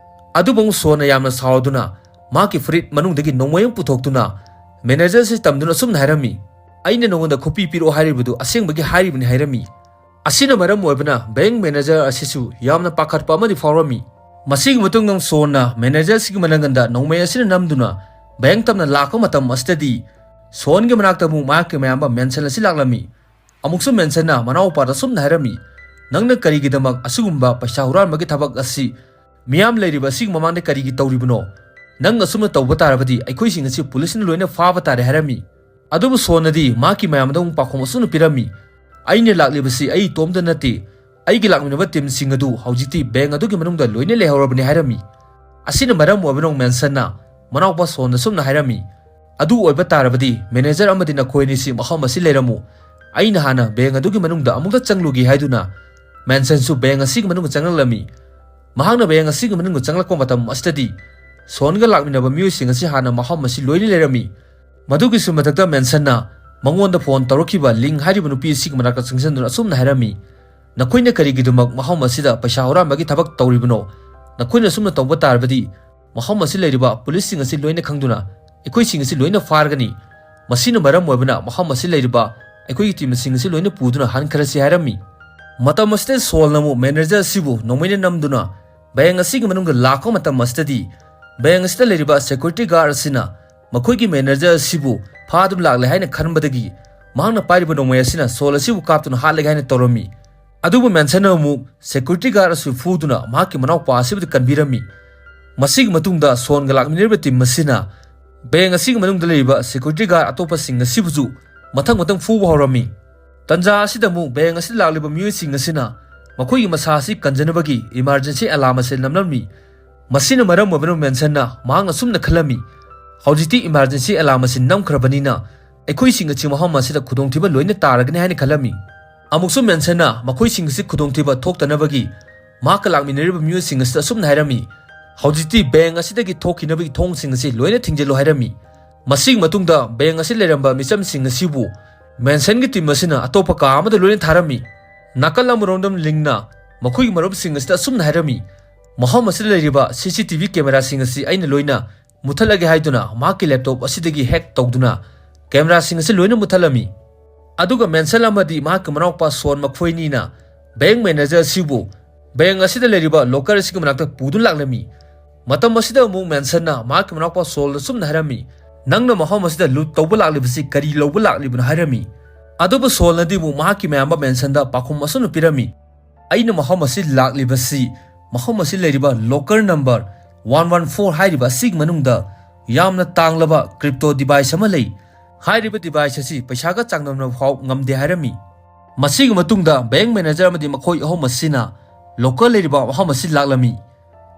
ꯑꯗꯨꯕꯨ ꯁꯣꯟꯅ ꯌꯥꯝꯅ ꯁꯥꯎꯗꯨꯅ ꯃꯍꯥꯛꯀꯤ ꯐꯨꯔꯤꯠ ꯃꯅꯨꯡꯗꯒꯤ ꯅꯣꯡꯃꯩ ꯑꯃ ꯄꯨꯊꯣꯛꯇꯨꯅ ꯃꯦꯅꯦꯖꯔ ꯑꯁꯤ ꯇꯝꯗꯨꯅ ꯑꯁꯨꯝꯅ ꯍꯥꯏꯔꯝꯃꯤ, "ꯑꯩꯅ ꯅꯉꯣꯟꯗ ꯈꯨꯄꯤ ꯄꯤꯔꯛꯑꯣ ꯍꯥꯏꯔꯤꯕꯗꯨ ꯑꯁꯦꯡꯕꯒꯤ ꯍꯥꯏꯔꯤꯕꯅꯤ" ꯍꯥꯏꯔꯝꯃꯤ꯫ ꯑꯁꯤꯅ ꯃꯔꯝ ꯑꯣꯏꯕꯅ ꯕꯦꯡꯛ ꯃꯦꯅꯦꯖꯔ ꯑꯁꯤꯁꯨ ꯌꯥꯝꯅ ꯄꯥꯈꯠꯄ ꯑꯃꯗꯤ ꯐꯥꯎꯔꯝꯃꯤ꯫ ꯃꯁꯤꯒꯤ ꯃꯇꯨꯡꯗ ꯁꯣꯟꯅ ꯃꯦꯅꯦꯖꯔ ꯑꯁꯤꯒꯤ ꯃꯅꯪꯒꯟꯗ ꯅꯣꯡꯃꯩ ꯑꯁꯤꯅ ꯅꯝꯗꯨꯅ ꯕꯦꯡꯛ ꯇꯝꯅ ꯂꯥꯛꯄ ꯃꯇꯝ ꯑꯁꯤꯗꯗꯤ ꯁꯣꯟꯒꯤ ꯃꯅꯥꯛꯇ ꯑꯃꯨꯛ ꯃꯍꯥꯛꯀꯤ ꯃꯌꯥꯝꯕ ꯃꯦꯟꯁꯟ ꯑꯁꯤ ꯂꯥꯛꯂꯝꯃꯤ꯫ ꯑꯃꯨꯛꯁꯨ ꯃꯦꯟꯁꯟꯅ ꯃꯅꯥꯎꯄꯥꯗ ꯑꯁꯨꯝꯅ ꯍꯥꯏꯔꯝꯃꯤ, "ꯅꯪꯅ ꯀꯔꯤꯒꯤꯗꯃꯛ ꯑꯁꯤꯒꯨꯝꯕ ꯄꯩꯁꯥ ꯍꯨꯔꯥꯟꯕꯒꯤ ꯊꯕꯛ ꯑꯁꯤ ꯃꯤꯌꯥꯝ ꯂꯩꯔꯤꯕ ꯑꯁꯤꯒꯤ ꯃꯃꯥꯡꯗ ꯀꯔꯤꯒꯤ ꯇꯧꯔꯤꯕꯅꯣ? ꯅꯪ ꯑꯁꯨꯝꯅ ꯇꯧꯕ ꯇꯥꯔꯕꯗꯤ ꯑꯩꯈꯣꯏꯁꯤꯡ ꯑꯁꯤ ꯄꯨꯂꯤꯁꯅ ꯂꯣꯏꯅ ꯐꯥꯕ ꯇꯥꯔꯦ" ꯍꯥꯏꯔꯝꯃꯤ꯫ ꯑꯗꯨꯕꯨ ꯁꯣꯟꯅꯗꯤ ꯃꯍꯥꯛꯀꯤ ꯃꯌꯥꯝꯗ ꯑꯃꯨꯛ ꯄꯥꯎꯈꯨꯝ ꯑꯁꯨꯝꯅ ꯄꯤꯔꯝꯃꯤ, "ꯑꯩꯅ ꯂꯥꯛꯂꯤꯕꯁꯤ ꯑꯩ ꯏꯇꯣꯝꯇ ꯅꯠꯇꯦ, ꯑꯩꯒꯤ ꯂꯥꯛꯃꯤꯟꯅꯕ ꯇꯤꯝꯁꯤꯡ ꯑꯗꯨ ꯍꯧꯖꯤꯛꯇꯤ ꯕꯦꯡꯛ ꯑꯗꯨꯒꯤ ꯃꯅꯨꯡꯗ ꯂꯣꯏꯅ ꯂꯩꯍꯧꯔꯕꯅꯤ" ꯍꯥꯏꯔꯝꯃꯤ꯫ ꯑꯁꯤꯅ ꯃꯔꯝ ꯑꯣꯏꯕꯅ ꯃꯦꯟꯁꯟꯅ ꯃꯅꯥꯎꯄꯥ ꯁꯣꯟꯗ ꯑꯁꯨꯝꯅ ꯍꯥꯏꯔꯝꯃꯤ, "ꯑꯗꯨ ꯑꯣꯏꯕ ꯇꯥꯔꯕꯗꯤ ꯃꯦꯅꯦꯖꯔ ꯑꯃꯗꯤ ꯅꯈꯣꯏ ꯑꯅꯤꯁꯤ ꯃꯐꯝ ꯑꯁꯤ ꯂꯩꯔꯝꯃꯨ, ꯑꯩꯅ ꯍꯥꯟꯅ ꯕꯦꯡꯛ ꯑꯗꯨꯒꯤ ꯃꯅꯨꯡꯗ ꯑꯃꯨꯛꯇ ꯆꯪꯂꯨꯒꯦ" ꯍꯥꯏꯗꯨꯅ ꯃꯦꯟꯁꯟꯁꯨ ꯕꯦꯡꯛ ꯑꯁꯤꯒꯤ ꯃꯅꯨꯡꯗ ꯆꯪꯂꯛꯂꯝꯃꯤ꯫ ꯃꯍꯥꯛꯅ ꯕꯦꯡꯛ ꯑꯁꯤꯒꯤ ꯃꯅꯨꯡꯗ ꯆꯪꯂꯛꯄ ꯃꯇꯝ ꯑꯁꯤꯗꯗꯤ ꯁꯣꯟꯒ ꯂꯥꯛꯃꯤꯟꯅꯕ ꯃꯤꯑꯣꯏꯁꯤꯡ ꯑꯁꯤ ꯍꯥꯟꯅ ꯃꯐꯝ ꯑꯁꯤ ꯂꯣꯏꯅ ꯂꯩꯔꯝꯃꯤ꯫ ꯃꯗꯨꯒꯤꯁꯨ ꯃꯊꯛꯇ ꯃꯦꯟꯁꯟꯅ ꯃꯉꯣꯟꯗ ꯐꯣꯟ ꯇꯧꯔꯛꯈꯤꯕ ꯂꯤꯡ ꯍꯥꯏꯔꯤꯕ ꯅꯨꯄꯤ ꯑꯁꯤꯒꯤ ꯃꯅꯥꯛꯇ ꯆꯪꯁꯤꯟꯗꯨꯅ ꯑꯁꯨꯝꯅ ꯍꯥꯏꯔꯝꯃꯤ, "ꯅꯈꯣꯏꯅ ꯀꯔꯤꯒꯤꯗꯃꯛ ꯃꯐꯝ ꯑꯁꯤꯗ ꯄꯩꯁꯥ ꯍꯨꯔꯥꯟꯕꯒꯤ ꯊꯕꯛ ꯇꯧꯔꯤꯕꯅꯣ? ꯅꯈꯣꯏꯅ ꯑꯁꯨꯝꯅ ꯇꯧꯕ ꯇꯥꯔꯕꯗꯤ ꯃꯐꯝ ꯑꯁꯤ ꯂꯩꯔꯤꯕ ꯄꯨꯂꯤꯁꯁꯤꯡ ꯑꯁꯤ ꯂꯣꯏꯅ ꯈꯪꯗꯨꯅ ꯑꯩꯈꯣꯏꯁꯤꯡ ꯑꯁꯤ ꯂꯣꯏꯅ ꯐꯥꯔꯒꯅꯤ꯫ ꯃꯁꯤꯅ ꯃꯔꯝ ꯑꯣꯏꯕꯅ ꯃꯐꯝ ꯑꯁꯤ ꯂꯩꯔꯤꯕ ꯑꯩꯈꯣꯏꯒꯤ ꯇꯤꯝꯁꯤꯡ ꯑꯁꯤ ꯂꯣꯏꯅ ꯄꯨꯗꯨꯅ ꯍꯟꯈ꯭ꯔꯁꯤ" ꯍꯥꯏꯔꯝꯃꯤ꯫ ꯃꯇꯝ ꯑꯁꯤꯗ ꯁꯣꯜꯅ ꯑꯃꯨꯛ ꯃꯦꯅꯦꯖꯔ ꯑꯁꯤꯕꯨ ꯅꯣꯡꯃꯩꯅ ꯅꯝꯗꯨꯅ ꯕꯦꯡꯛ ꯑꯁꯤꯒꯤ ꯃꯅꯨꯡꯗ ꯂꯥꯛꯄ ꯃꯇꯝ ꯑꯁꯤꯗꯗꯤ ꯕꯦꯡꯛ ꯑꯁꯤꯗ ꯂꯩꯔꯤꯕ ꯁꯦꯀ꯭ꯌꯨꯔꯤꯇꯤ ꯒꯥꯔꯗ ꯑꯁꯤꯅ ꯃꯈꯣꯏꯒꯤ ꯃꯦꯅꯦꯖꯔ ꯑꯁꯤꯕꯨ ꯐꯥꯗꯨꯅ ꯂꯥꯛꯂꯦ ꯍꯥꯏꯅ ꯈꯟꯕꯗꯒꯤ ꯃꯍꯥꯛꯅ ꯄꯥꯏꯔꯤꯕ ꯅꯣꯡꯃꯩ ꯑꯁꯤꯅ ꯁꯣꯜ ꯑꯁꯤꯕꯨ ꯀꯥꯞꯇꯨꯅ ꯍꯥꯠꯂꯒꯦ ꯍꯥꯏꯅ ꯇꯧꯔꯝꯃꯤ꯫ ꯑꯗꯨꯕꯨ ꯃꯦꯟꯁꯟꯅ ꯑꯃꯨꯛ ꯁꯦꯀ꯭ꯌꯨꯔꯤꯇꯤ ꯒꯥꯔꯗ ꯑꯁꯤ ꯐꯨꯗꯨꯅ ꯃꯍꯥꯛꯀꯤ ꯃꯅꯥꯎꯄꯥ ꯑꯁꯤꯕꯨꯗꯤ ꯀꯟꯕꯤꯔꯝꯃꯤ꯫ ꯃꯁꯤꯒꯤ ꯃꯇꯨꯡꯗ ꯁꯣꯟꯒ ꯂꯥꯛꯃꯤꯟꯅꯔꯤꯕ ꯇꯤꯝ ꯑꯁꯤꯅ ꯕꯦꯡꯛ ꯑꯁꯤꯒꯤ ꯃꯅꯨꯡꯗ ꯂꯩꯔꯤꯕ ꯁꯦꯀ꯭ꯌꯨꯔꯤꯇꯤ ꯒꯥꯔꯗ ꯑꯇꯣꯞꯄꯁꯤꯡ ꯑꯁꯤꯕꯨꯁꯨ ꯃꯊꯪ ꯃꯊꯪ ꯐꯨꯕ ꯍꯧꯔꯝꯃꯤ꯫ ꯇꯟꯖꯥ ꯑꯁꯤꯗ ꯑꯃꯨꯛ ꯕꯦꯡꯛ ꯑꯁꯤꯗ ꯂꯥꯛꯂꯤꯕ ꯃꯤꯑꯣꯏꯁꯤꯡ ꯑꯁꯤꯅ ꯃꯈꯣꯏꯒꯤ ꯃꯁꯥ ꯑꯁꯤ ꯀꯟꯖꯅꯕꯒꯤ ꯏꯃꯥꯔꯖꯦꯟꯁꯤ ꯑꯦꯂꯥꯔꯝ ꯑꯁꯤ ꯅꯝꯂꯝꯃꯤ꯫ ꯃꯁꯤꯅ ꯃꯔꯝ ꯑꯣꯏꯗꯨꯅ ꯃꯦꯟꯁꯟꯅ ꯃꯍꯥꯛꯅ ꯑꯁꯨꯝꯅ ꯈꯜꯂꯝꯃꯤ, "ꯍꯧꯖꯤꯛꯇꯤ ꯏꯃꯥꯔꯖꯦꯟꯁꯤ ꯑꯦꯂꯥꯔꯝ ꯑꯁꯤ ꯅꯝꯈ꯭ꯔꯕꯅꯤꯅ ꯑꯩꯈꯣꯏꯁꯤꯡ ꯑꯁꯤ ꯃꯐꯝ ꯑꯁꯤꯗ ꯈꯨꯗꯣꯡꯊꯤꯕ ꯂꯣꯏꯅ ꯇꯥꯔꯒꯅꯤ" ꯍꯥꯏꯅ ꯈꯜꯂꯝꯃꯤ꯫ ꯑꯃꯨꯛꯁꯨ ꯃꯦꯟꯁꯟꯅ ꯃꯈꯣꯏꯁꯤꯡ ꯑꯁꯤ ꯈꯨꯗꯣꯡꯊꯤꯕ ꯊꯣꯛꯇꯅꯕꯒꯤ ꯃꯍꯥꯛꯀ ꯂꯥꯛꯃꯤꯟꯅꯔꯤꯕ ꯃꯤꯑꯣꯏꯁꯤꯡ ꯑꯁꯤꯗ ꯑꯁꯨꯝꯅ ꯍꯥꯏꯔꯝꯃꯤ, "ꯍꯧꯖꯤꯛꯇꯤ ꯕꯦꯡ ꯑꯁꯤꯗꯒꯤ ꯊꯣꯛꯈꯤꯅꯕꯒꯤ ꯊꯣꯡꯁꯤꯡ ꯑꯁꯤ ꯂꯣꯏꯅ ꯊꯤꯡꯖꯤꯜꯂꯨ" ꯍꯥꯏꯔꯝꯃꯤ꯫ ꯃꯁꯤꯒꯤ ꯃꯇꯨꯡꯗ ꯕꯦꯡ ꯑꯁꯤ ꯂꯩꯔꯝꯕ ꯃꯤꯆꯝꯁꯤꯡ ꯑꯁꯤꯕꯨ ꯃꯦꯟꯁꯟꯒꯤ ꯇꯤꯝ ꯑꯁꯤꯅ ꯑꯇꯣꯞꯄ ꯀꯥ ꯑꯃꯗ ꯂꯣꯏꯅ ꯊꯥꯔꯝꯃꯤ꯫ ꯅꯥꯀꯜ ꯑꯃꯔꯣꯝꯗ ꯂꯤꯡꯅ ꯃꯈꯣꯏꯒꯤ ꯃꯔꯨꯞꯁꯤꯡ ꯑꯁꯤꯗ ꯑꯁꯨꯝꯅ ꯍꯥꯏꯔꯝꯃꯤ, "ꯃꯐꯝ ꯑꯁꯤꯗ ꯂꯩꯔꯤꯕ ꯁꯤ ꯁꯤ ꯇꯤ ꯚꯤ ꯀꯦꯃꯦꯔꯥꯁꯤꯡ ꯑꯁꯤ ꯑꯩꯅ ꯂꯣꯏꯅ ꯃꯨꯊꯠꯂꯒꯦ" ꯍꯥꯏꯗꯨꯅ ꯃꯍꯥꯛꯀꯤ ꯂꯦꯞꯇꯣꯞ ꯑꯁꯤꯗꯒꯤ ꯍꯦꯛ ꯇꯧꯗꯨꯅ ꯀꯦꯃꯦꯔꯥꯁꯤꯡ ꯑꯁꯤ ꯂꯣꯏꯅ ꯃꯨꯊꯠꯂꯝꯃꯤ꯫ ꯑꯗꯨꯒ ꯃꯦꯟꯁꯟ ꯑꯃꯗꯤ ꯃꯍꯥꯛꯀꯤ ꯃꯅꯥꯎꯄꯥ ꯁꯣꯟ ꯃꯈꯣꯏꯅꯤꯅ ꯕꯦꯡ ꯃꯦꯅꯦꯖꯔ ꯑꯁꯤꯕꯨ ꯕꯦꯡ ꯑꯁꯤꯗ ꯂꯩꯔꯤꯕ ꯂꯣꯀꯔ ꯑꯁꯤꯒꯤ ꯃꯅꯥꯛꯇ ꯄꯨꯗꯨꯅ ꯂꯥꯛꯂꯝꯃꯤ꯫ ꯃꯇꯝ ꯑꯁꯤꯗ ꯑꯃꯨꯛ ꯃꯦꯟꯁꯟꯅ ꯃꯍꯥꯛꯀꯤ ꯃꯅꯥꯎꯄꯥ ꯁꯣꯜꯗ ꯁꯨꯝꯅ ꯍꯥꯏꯔꯝꯃꯤ, "ꯅꯪꯅ ꯃꯐꯝ ꯑꯁꯤꯗ ꯂꯨꯠ ꯇꯧꯕ ꯂꯥꯛꯂꯤꯕꯁꯤ ꯀꯔꯤ ꯂꯧꯕ ꯂꯥꯛꯂꯤꯕꯅꯣ?" ꯍꯥꯏꯔꯝꯃꯤ꯫ ꯑꯗꯨꯕꯨ ꯁꯣꯜꯅꯗꯤ ꯑꯃꯨꯛ ꯃꯍꯥꯛꯀꯤ ꯃꯌꯥꯝꯕ ꯃꯦꯟꯁꯟꯗ ꯄꯥꯎꯈꯨꯝ ꯑꯁꯨꯝꯅ ꯄꯤꯔꯝꯃꯤ, "ꯑꯩꯅ ꯃꯐꯝ ꯑꯁꯤ ꯂꯥꯛꯂꯤꯕꯁꯤ ꯃꯐꯝ ꯑꯁꯤ ꯂꯩꯔꯤꯕ locker number one one four ꯍꯥꯏꯔꯤꯕ ꯑꯁꯤꯒꯤ ꯃꯅꯨꯡꯗ ꯌꯥꯝꯅ ꯇꯥꯡꯂꯕ ꯀ꯭ꯔꯤꯞꯇꯣ ꯗꯤꯚꯥꯏꯁ ꯑꯃ ꯂꯩ꯫ ꯍꯥꯏꯔꯤꯕ ꯗꯤꯚꯥꯏꯁ ꯑꯁꯤ ꯄꯩꯁꯥꯒ ꯆꯥꯡꯗꯝꯅꯕ ꯐꯥꯎ ꯉꯝꯗꯦ" ꯍꯥꯏꯔꯝꯃꯤ꯫ ꯃꯁꯤꯒꯤ ꯃꯇꯨꯡꯗ ꯕꯦꯡ ꯃꯦꯅꯦꯖꯔ ꯑꯃꯗꯤ ꯃꯈꯣꯏ ꯑꯍꯨꯝ ꯑꯁꯤꯅ ꯂꯣꯀꯔ ꯂꯩꯔꯤꯕ ꯃꯐꯝ ꯑꯁꯤ ꯂꯥꯛꯂꯝꯃꯤ꯫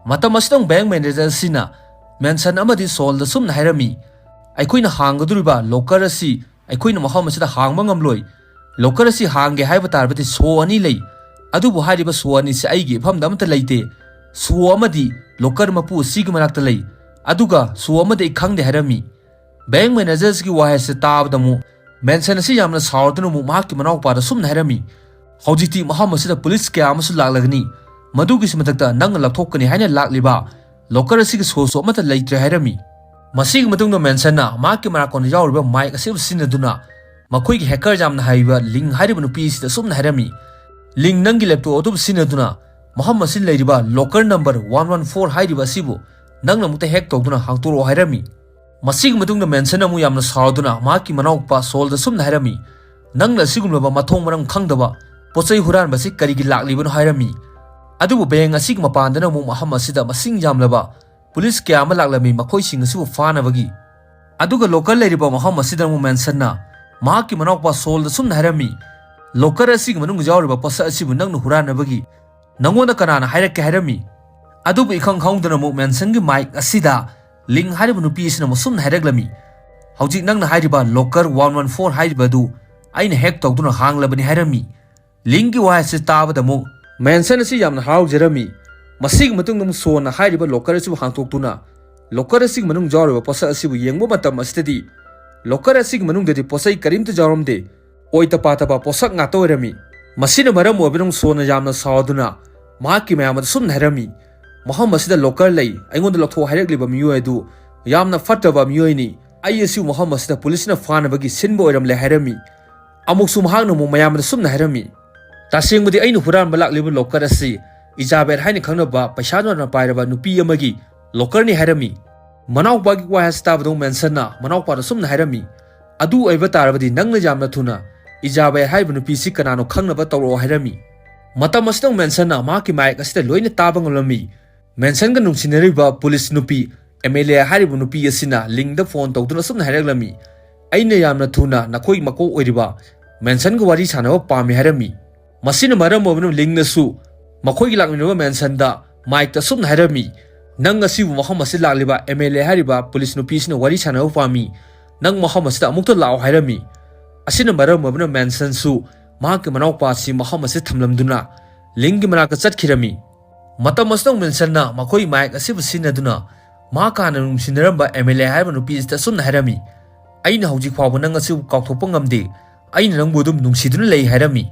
ꯃꯇꯝ ꯑꯁꯤꯗ ꯕꯦꯡ ꯃꯦꯅꯦꯖꯔ ꯑꯁꯤꯅ ꯃꯦꯟꯁꯟ ꯑꯃꯗꯤ ꯁꯣꯜꯗ ꯁꯨꯝꯅ ꯍꯥꯏꯔꯝꯃꯤ, "ꯑꯩꯈꯣꯏꯅ ꯍꯥꯡꯒꯗꯧꯔꯤꯕ ꯂꯣꯀꯔ ꯑꯁꯤ ꯑꯩꯈꯣꯏꯅ ꯃꯐꯝ ꯑꯁꯤꯗ ꯍꯥꯡꯕ ꯉꯝꯂꯣꯏ꯫ ꯂꯣꯀꯔ ꯑꯁꯤ ꯍꯥꯡꯒꯦ ꯍꯥꯏꯕ ꯇꯥꯔꯕꯗꯤ ꯁꯣ ꯑꯅꯤ ꯂꯩ, ꯑꯗꯨꯕꯨ ꯍꯥꯏꯔꯤꯕ ꯁꯣ ꯑꯅꯤꯁꯤ ꯑꯩꯒꯤ ꯏꯐꯝꯗ ꯑꯃꯠꯇ ꯂꯩꯇꯦ꯫ ꯁꯣ ꯑꯃꯗꯤ ꯂꯣꯀꯔ ꯃꯄꯨ ꯑꯁꯤꯒꯤ ꯃꯅꯥꯛꯇ ꯂꯩ, ꯑꯗꯨꯒ ꯁꯣ ꯑꯃꯗꯤ ꯑꯩ ꯈꯪꯗꯦ" ꯍꯥꯏꯔꯝꯃꯤ꯫ ꯕꯦꯡ ꯃꯦꯅꯦꯖꯔꯁꯤꯒꯤ ꯋꯥꯍꯩ ꯑꯁꯤ ꯇꯥꯕꯗ ꯑꯃꯨꯛ ꯃꯦꯟꯁꯟ ꯑꯁꯤ ꯌꯥꯝꯅ ꯁꯥꯎꯔꯗꯨꯅ ꯑꯃꯨꯛ ꯃꯍꯥꯛꯀꯤ ꯃꯅꯥꯎꯄꯥꯗ ꯁꯨꯝꯅ ꯍꯥꯏꯔꯝꯃꯤ, "ꯍꯧꯖꯤꯛꯇꯤ ꯃꯐꯝ ꯑꯁꯤꯗ ꯄꯨꯂꯤꯁ ꯀꯌꯥ ꯑꯃꯁꯨ ꯂꯥꯛꯂꯒꯅꯤ, ꯃꯗꯨꯒꯤꯁꯨ ꯃꯊꯛꯇ ꯅꯪꯅ ꯂꯧꯊꯣꯛꯀꯅꯤ ꯍꯥꯏꯅ ꯂꯥꯛꯂꯤꯕ ꯂꯣꯀꯔ ꯑꯁꯤꯒꯤ ꯁꯣꯁꯨ ꯑꯃꯠꯇ ꯂꯩꯇ꯭ꯔꯦ" ꯍꯥꯏꯔꯝꯃꯤ꯫ ꯃꯁꯤꯒꯤ ꯃꯇꯨꯡꯗ ꯃꯦꯟꯁꯟꯅ ꯃꯍꯥꯛꯀꯤ ꯃꯅꯥꯀꯣꯡꯗ ꯌꯥꯎꯔꯤꯕ ꯃꯥꯏꯛ ꯑꯁꯤꯕꯨ ꯁꯤꯖꯤꯟꯅꯗꯨꯅ ꯃꯈꯣꯏꯒꯤ ꯍꯦꯀꯔ ꯌꯥꯝꯅ ꯍꯩꯕ ꯂꯤꯡ ꯍꯥꯏꯔꯤꯕ ꯅꯨꯄꯤ ꯑꯁꯤꯗ ꯁꯨꯝꯅ ꯍꯥꯏꯔꯝꯃꯤ, "ꯂꯤꯡ, ꯅꯪꯒꯤ ꯂꯦꯞꯇꯣꯞ ꯑꯗꯨꯕꯨ ꯁꯤꯖꯤꯟꯅꯗꯨꯅ ꯃꯐꯝ ꯑꯁꯤꯗ ꯂꯩꯔꯤꯕ locker number one one four ꯍꯥꯏꯔꯤꯕ ꯑꯁꯤꯕꯨ ꯅꯪꯅ ꯑꯃꯨꯛꯇ ꯍꯦꯛ ꯇꯧꯗꯨꯅ ꯍꯥꯡꯗꯣꯔꯛꯑꯣ" ꯍꯥꯏꯔꯝꯃꯤ꯫ ꯃꯁꯤꯒꯤ ꯃꯇꯨꯡꯗ ꯃꯦꯟꯁꯟ ꯑꯃꯨꯛ ꯌꯥꯝꯅ ꯁꯥꯎꯗꯨꯅ ꯃꯍꯥꯛꯀꯤ ꯃꯅꯥꯎꯄꯥ ꯁꯣꯜꯗ ꯁꯨꯝꯅ ꯍꯥꯏꯔꯝꯃꯤ, "ꯅꯪꯅ ꯑꯁꯤꯒꯨꯝꯂꯕ ꯃꯊꯣꯡ ꯃꯔꯝ ꯈꯪꯗꯕ ꯄꯣꯠ ꯆꯩ ꯍꯨꯔꯥꯟꯕ ꯑꯁꯤ ꯀꯔꯤꯒꯤ ꯂꯥꯛꯂꯤꯕꯅꯣ?" ꯍꯥꯏꯔꯝꯃꯤ꯫ ꯑꯗꯨꯕꯨ ꯕꯦꯡ ꯑꯁꯤꯒꯤ ꯃꯄꯥꯟꯗꯅ ꯑꯃꯨꯛ ꯃꯐꯝ ꯑꯁꯤꯗ ꯃꯁꯤꯡ ꯌꯥꯝꯂꯕ ꯄꯨꯂꯤꯁ ꯀꯌꯥ ꯑꯃ ꯂꯥꯛꯂꯝꯃꯤ ꯃꯈꯣꯏꯁꯤꯡ ꯑꯁꯤꯕꯨ ꯐꯥꯅꯕꯒꯤ꯫ ꯑꯗꯨꯒ ꯂꯣꯀꯔ ꯂꯩꯔꯤꯕ ꯃꯐꯝ ꯑꯁꯤꯗ ꯑꯃꯨꯛ ꯃꯦꯟꯁꯟꯅ ꯃꯍꯥꯛꯀꯤ ꯃꯅꯥꯎꯄꯥ ꯁꯣꯜꯗ ꯁꯨꯝꯅ ꯍꯥꯏꯔꯝꯃꯤ, "ꯂꯣꯀꯔ ꯑꯁꯤꯒꯤ ꯃꯅꯨꯡꯗ ꯌꯥꯎꯔꯤꯕ ꯄꯣꯠꯁꯛ ꯑꯁꯤꯕꯨ ꯅꯪꯅ ꯍꯨꯔꯥꯟꯅꯕꯒꯤ ꯅꯪꯉꯣꯟꯗ ꯀꯅꯥꯅ ꯍꯥꯏꯔꯛꯀꯦ?" ꯍꯥꯏꯔꯝꯃꯤ꯫ ꯑꯗꯨꯕꯨ ꯏꯈꯪ ꯈꯪꯍꯧꯗꯅ ꯑꯃꯨꯛ ꯃꯦꯟꯁꯟꯒꯤ ꯃꯥꯏꯛ ꯑꯁꯤꯗ ꯂꯤꯡ ꯍꯥꯏꯔꯤꯕ ꯅꯨꯄꯤ ꯑꯁꯤꯅ ꯑꯃꯨꯛ ꯁꯨꯝꯅ ꯍꯥꯏꯔꯛꯂꯝꯃꯤ, "ꯍꯧꯖꯤꯛ ꯅꯪꯅ ꯍꯥꯏꯔꯤꯕ ꯂꯣꯀꯔ ꯋꯥꯟ ꯋꯥꯟ ꯐꯣꯔ ꯍꯥꯏꯔꯤꯕ ꯑꯗꯨ ꯑꯩꯅ ꯍꯦꯛ ꯇꯧꯗꯨꯅ ꯍꯥꯡꯂꯕꯅꯤ" ꯍꯥꯏꯔꯝꯃꯤ꯫ ꯂꯤꯡꯒꯤ ꯋꯥꯍꯩ ꯑꯁꯤ ꯇꯥꯕꯗ ꯑꯃꯨꯛ ꯃꯦꯟꯁꯟ ꯑꯁꯤ ꯌꯥꯝꯅ ꯍꯔꯥꯎꯖꯔꯝꯃꯤ꯫ ꯃꯁꯤꯒꯤ ꯃꯇꯨꯡꯗ ꯑꯃꯨꯛ ꯁꯣꯟꯅ ꯍꯥꯏꯔꯤꯕ ꯂꯣꯀꯔ ꯑꯁꯤꯕꯨ ꯍꯥꯡꯇꯣꯛꯇꯨꯅ ꯂꯣꯀꯔ ꯑꯁꯤꯒꯤ ꯃꯅꯨꯡ ꯌꯥꯎꯔꯤꯕ ꯄꯣꯠꯁꯛ ꯑꯁꯤꯕꯨ ꯌꯦꯡꯕ ꯃꯇꯝ ꯑꯁꯤꯗꯗꯤ ꯂꯣꯀꯔ ꯑꯁꯤꯒꯤ ꯃꯅꯨꯡꯗꯗꯤ ꯄꯣꯠꯆꯩ ꯀꯔꯤꯝꯇ ꯌꯥꯎꯔꯝꯗꯦ꯫ ꯑꯣꯏꯇ ꯄꯥꯇꯕ ꯄꯣꯠꯁꯛ ꯉꯥꯛꯇ ꯑꯣꯏꯔꯝꯃꯤ꯫ ꯃꯁꯤꯅ ꯃꯔꯝ ꯑꯣꯏꯕꯅ ꯁꯣꯟꯅ ꯌꯥꯝꯅ ꯁꯥꯎꯗꯨꯅ ꯃꯍꯥꯛꯀꯤ ꯃꯌꯥꯝꯕꯗ ꯁꯨꯝꯅ ꯍꯥꯏꯔꯝꯃꯤ, "ꯃꯐꯝ ꯑꯁꯤꯗ ꯂꯣꯀꯔ ꯂꯩ, ꯑꯩꯉꯣꯟꯗ ꯂꯧꯊꯣꯛ ꯍꯥꯏꯔꯛꯂꯤꯕ ꯃꯤꯑꯣꯏ ꯑꯗꯨ ꯌꯥꯝꯅ ꯐꯠꯇꯕ ꯃꯤꯑꯣꯏꯅꯤ꯫ ꯑꯩ ꯑꯁꯤꯕꯨ ꯃꯐꯝ ꯑꯁꯤꯗ ꯄꯨꯂꯤꯁꯅ ꯐꯥꯅꯕꯒꯤ ꯁꯤꯟꯕ ꯑꯣꯏꯔꯝꯂꯦ" ꯍꯥꯏꯔꯝꯃꯤ꯫ ꯑꯃꯨꯛꯁꯨ ꯃꯍꯥꯛꯅ ꯑꯃꯨꯛ ꯃꯌꯥꯝꯕꯗ ꯁꯨꯝꯅ ꯍꯥꯏꯔꯝꯃꯤ, "ꯇꯁꯦꯡꯕꯗꯤ ꯑꯩꯅ ꯍꯨꯔꯥꯟꯕ ꯂꯥꯛꯂꯤꯕ ꯂꯣꯀꯔ ꯑꯁꯤ ꯏꯖꯥꯕꯦꯜ ꯍꯥꯏꯅ ꯈꯪꯅꯕ ꯄꯩꯁꯥ ꯌꯥꯝꯅ ꯄꯥꯏꯔꯕ ꯅꯨꯄꯤ ꯑꯃꯒꯤ ꯂꯣꯀꯔꯅꯤ" ꯍꯥꯏꯔꯝꯃꯤ꯫ ꯃꯅꯥꯎꯄꯥꯒꯤ ꯋꯥꯍꯩ ꯑꯁꯤ ꯇꯥꯕꯗ ꯃꯦꯟꯁꯟꯅ ꯃꯅꯥꯎꯄꯥꯗ ꯁꯨꯝꯅ ꯍꯥꯏꯔꯝꯃꯤ, "ꯑꯗꯨ ꯑꯣꯏꯕ ꯇꯥꯔꯕꯗꯤ ꯅꯪꯅ ꯌꯥꯝꯅ ꯊꯨꯅ ꯏꯖꯥꯕꯦꯜ ꯍꯥꯏꯔꯤꯕ ꯅꯨꯄꯤꯁꯤ ꯀꯅꯥꯅꯣ ꯈꯪꯅꯕ ꯇꯧꯔꯛꯑꯣ" ꯍꯥꯏꯔꯝꯃꯤ꯫ ꯃꯇꯝ ꯑꯁꯤꯗ ꯃꯦꯟꯁꯟꯅ ꯃꯍꯥꯛꯀꯤ ꯃꯥꯏꯛ ꯑꯁꯤꯗ ꯂꯣꯏꯅ ꯇꯥꯕ ꯉꯝꯂꯝꯃꯤ꯫ ꯃꯦꯟꯁꯟꯒ ꯅꯨꯡꯁꯤꯅꯔꯤꯕ ꯄꯨꯂꯤꯁ ꯅꯨꯄꯤ ꯑꯦꯃꯦꯂꯤꯌꯥ ꯍꯥꯏꯔꯤꯕ ꯅꯨꯄꯤ ꯑꯁꯤꯅ ꯂꯤꯡꯗ ꯐꯣꯟ ꯇꯧꯗꯨꯅ ꯑꯁꯨꯝꯅ ꯍꯥꯏꯔꯛꯂꯝꯃꯤ, "ꯑꯩꯅ ꯌꯥꯝꯅ ꯊꯨꯅ ꯅꯈꯣꯏ ꯃꯀꯣꯛ ꯑꯣꯏꯔꯤꯕ ꯃꯦꯟꯁꯟꯒ ꯋꯥꯔꯤ ꯁꯥꯟꯅꯕ ꯄꯥꯝꯃꯤ" ꯍꯥꯏꯔꯝꯃꯤ꯫ ꯃꯁꯤꯅ ꯃꯔꯝ ꯑꯣꯏꯗꯨꯅ ꯂꯤꯡꯅꯁꯨ ꯃꯈꯣꯏꯒꯤ ꯂꯥꯛꯃꯤꯟꯅꯕ ꯃꯦꯟꯁꯟꯗ ꯃꯥꯏꯛꯇ ꯑꯁꯨꯝꯅ ꯍꯥꯏꯔꯝꯃꯤ, "ꯅꯪ ꯉꯁꯤꯕꯨ ꯃꯐꯝ ꯑꯁꯤꯗ ꯂꯥꯛꯂꯤꯕ ꯑꯦꯃꯦꯂꯤꯌꯥ ꯍꯥꯏꯔꯤꯕ ꯄꯨꯂꯤꯁ ꯅꯨꯄꯤ ꯑꯁꯤꯅ ꯋꯥꯔꯤ ꯁꯥꯟꯅꯕ ꯄꯥꯝꯃꯤ꯫ ꯅꯪ ꯃꯐꯝ ꯑꯁꯤꯗ ꯑꯃꯨꯛꯇ ꯂꯥꯛꯑꯣ" ꯍꯥꯏꯔꯝꯃꯤ꯫ ꯑꯁꯤꯅ ꯃꯔꯝ ꯑꯣꯏꯗꯨꯅ ꯃꯦꯟꯁꯟꯁꯨ ꯃꯍꯥꯛꯀꯤ ꯃꯅꯥꯎꯄꯥ ꯑꯁꯤ ꯃꯐꯝ ꯑꯁꯤꯗ ꯊꯝꯂꯝꯗꯨꯅ ꯂꯤꯡꯒꯤ ꯃꯅꯥꯛꯇ ꯆꯠꯈꯤꯔꯝꯃꯤ꯫ ꯃꯇꯝ ꯑꯁꯤꯗ ꯃꯦꯟꯁꯟꯅ ꯃꯈꯣꯏ ꯃꯥꯏꯛ ꯑꯁꯤꯕꯨ ꯁꯤꯖꯤꯟꯅꯗꯨꯅ ꯃꯍꯥꯛꯀ ꯍꯥꯟꯅ ꯅꯨꯡꯁꯤꯅꯔꯝꯕ ꯑꯦꯃꯦꯂꯤꯌꯥ ꯍꯥꯏꯔꯤꯕ ꯅꯨꯄꯤ ꯑꯁꯤꯗ ꯑꯁꯨꯝꯅ ꯍꯥꯏꯔꯝꯃꯤ, "ꯑꯩꯅ ꯍꯧꯖꯤꯛ ꯐꯥꯎꯕ ꯅꯪ ꯑꯁꯤꯕꯨ ꯀꯥꯎꯊꯣꯛꯄ ꯉꯝꯗꯦ꯫ ꯑꯩꯅ ꯅꯪꯕꯨ ꯑꯗꯨꯝ ꯅꯨꯡꯁꯤꯗꯨꯅ ꯂꯩ" ꯍꯥꯏꯔꯝꯃꯤ꯫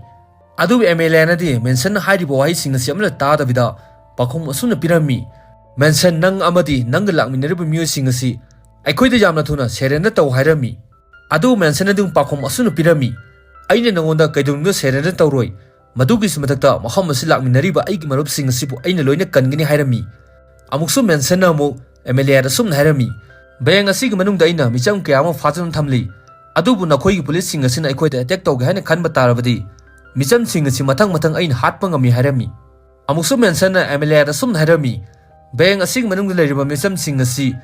ꯑꯗꯨꯕꯨ ꯑꯦꯃꯦꯂꯤꯌꯥꯅꯗꯤ ꯃꯦꯟꯁꯟꯅ ꯍꯥꯏꯔꯤꯕ ꯋꯥꯍꯩꯁꯤꯡ ꯑꯁꯤ ꯑꯃꯠꯇ ꯇꯥꯗꯕꯤꯗ ꯄꯥꯎꯈꯨꯝ ꯑꯁꯨꯝꯅ ꯄꯤꯔꯝꯃꯤ, "ꯃꯦꯟꯁꯟ, ꯅꯪ ꯑꯃꯗꯤ ꯅꯪꯒ ꯂꯥꯛꯃꯤꯟꯅꯔꯤꯕ ꯃꯤꯑꯣꯏꯁꯤꯡ ꯑꯁꯤ ꯑꯩꯈꯣꯏꯗ ꯌꯥꯝꯅ ꯊꯨꯅ ꯁꯦꯔꯦꯟꯗꯔ ꯇꯧ" ꯍꯥꯏꯔꯝꯃꯤ꯫ ꯑꯗꯨꯕꯨ ꯃꯦꯟꯁꯟꯅ ꯑꯗꯨꯝ ꯄꯥꯎꯈꯨꯝ ꯑꯁꯨꯝꯅ ꯄꯤꯔꯝꯃꯤ, "ꯑꯩꯅ ꯅꯉꯣꯟꯗ ꯀꯩꯗꯧꯅꯨꯡꯗ ꯁꯦꯔꯦꯟꯗꯔ ꯇꯧꯔꯣꯏ꯫ ꯃꯗꯨꯒꯤꯁꯨ ꯃꯊꯛꯇ ꯃꯐꯝ ꯑꯁꯤ ꯂꯥꯛꯃꯤꯟꯅꯔꯤꯕ ꯑꯩꯒꯤ ꯃꯔꯨꯞꯁꯤꯡ ꯑꯁꯤꯕꯨ ꯑꯩꯅ ꯂꯣꯏꯅ ꯀꯟꯒꯅꯤ" ꯍꯥꯏꯔꯝꯃꯤ꯫ ꯑꯃꯨꯛꯁꯨ ꯃꯦꯟꯁꯟꯅ ꯑꯃꯨꯛ ꯑꯦꯃꯦꯂꯤꯌꯥꯗ ꯑꯁꯨꯝꯅ ꯍꯥꯏꯔꯝꯃꯤ, "ꯕꯦꯡ ꯑꯁꯤꯒꯤ ꯃꯅꯨꯡꯗ ꯑꯩꯅ ꯃꯤꯆꯝ ꯀꯌꯥ ꯑꯃ ꯐꯥꯗꯨꯅ ꯊꯝꯂꯤ, ꯑꯗꯨꯕꯨ ꯅꯈꯣꯏꯒꯤ ꯄꯨꯂꯤꯁꯁꯤꯡ ꯑꯁꯤꯅ ꯑꯩꯈꯣꯏꯗ ꯑꯦꯇꯦꯛ ꯇꯧꯒꯦ ꯍꯥꯏꯅ ꯈꯟꯕ ꯇꯥꯔꯕꯗꯤ ꯃꯤꯆꯝꯁꯤꯡ ꯑꯁꯤ ꯃꯊꯪ ꯃꯊꯪ ꯑꯩꯅ ꯍꯥꯠꯄ ꯉꯝꯃꯤ" ꯍꯥꯏꯔꯝꯃꯤ꯫ ꯑꯃꯨꯛꯁꯨ ꯃꯦꯟꯁꯟꯅ ꯑꯦꯃꯦꯂꯤꯌꯥꯗ ꯑꯁꯨꯝꯅ ꯍꯥꯏꯔꯝꯃꯤ, "ꯕꯦꯡ ꯑꯁꯤꯒꯤ ꯃꯅꯨꯡꯗ ꯂꯩꯔꯤꯕ ꯃꯤꯆꯝꯁꯤꯡ ꯑꯁꯤ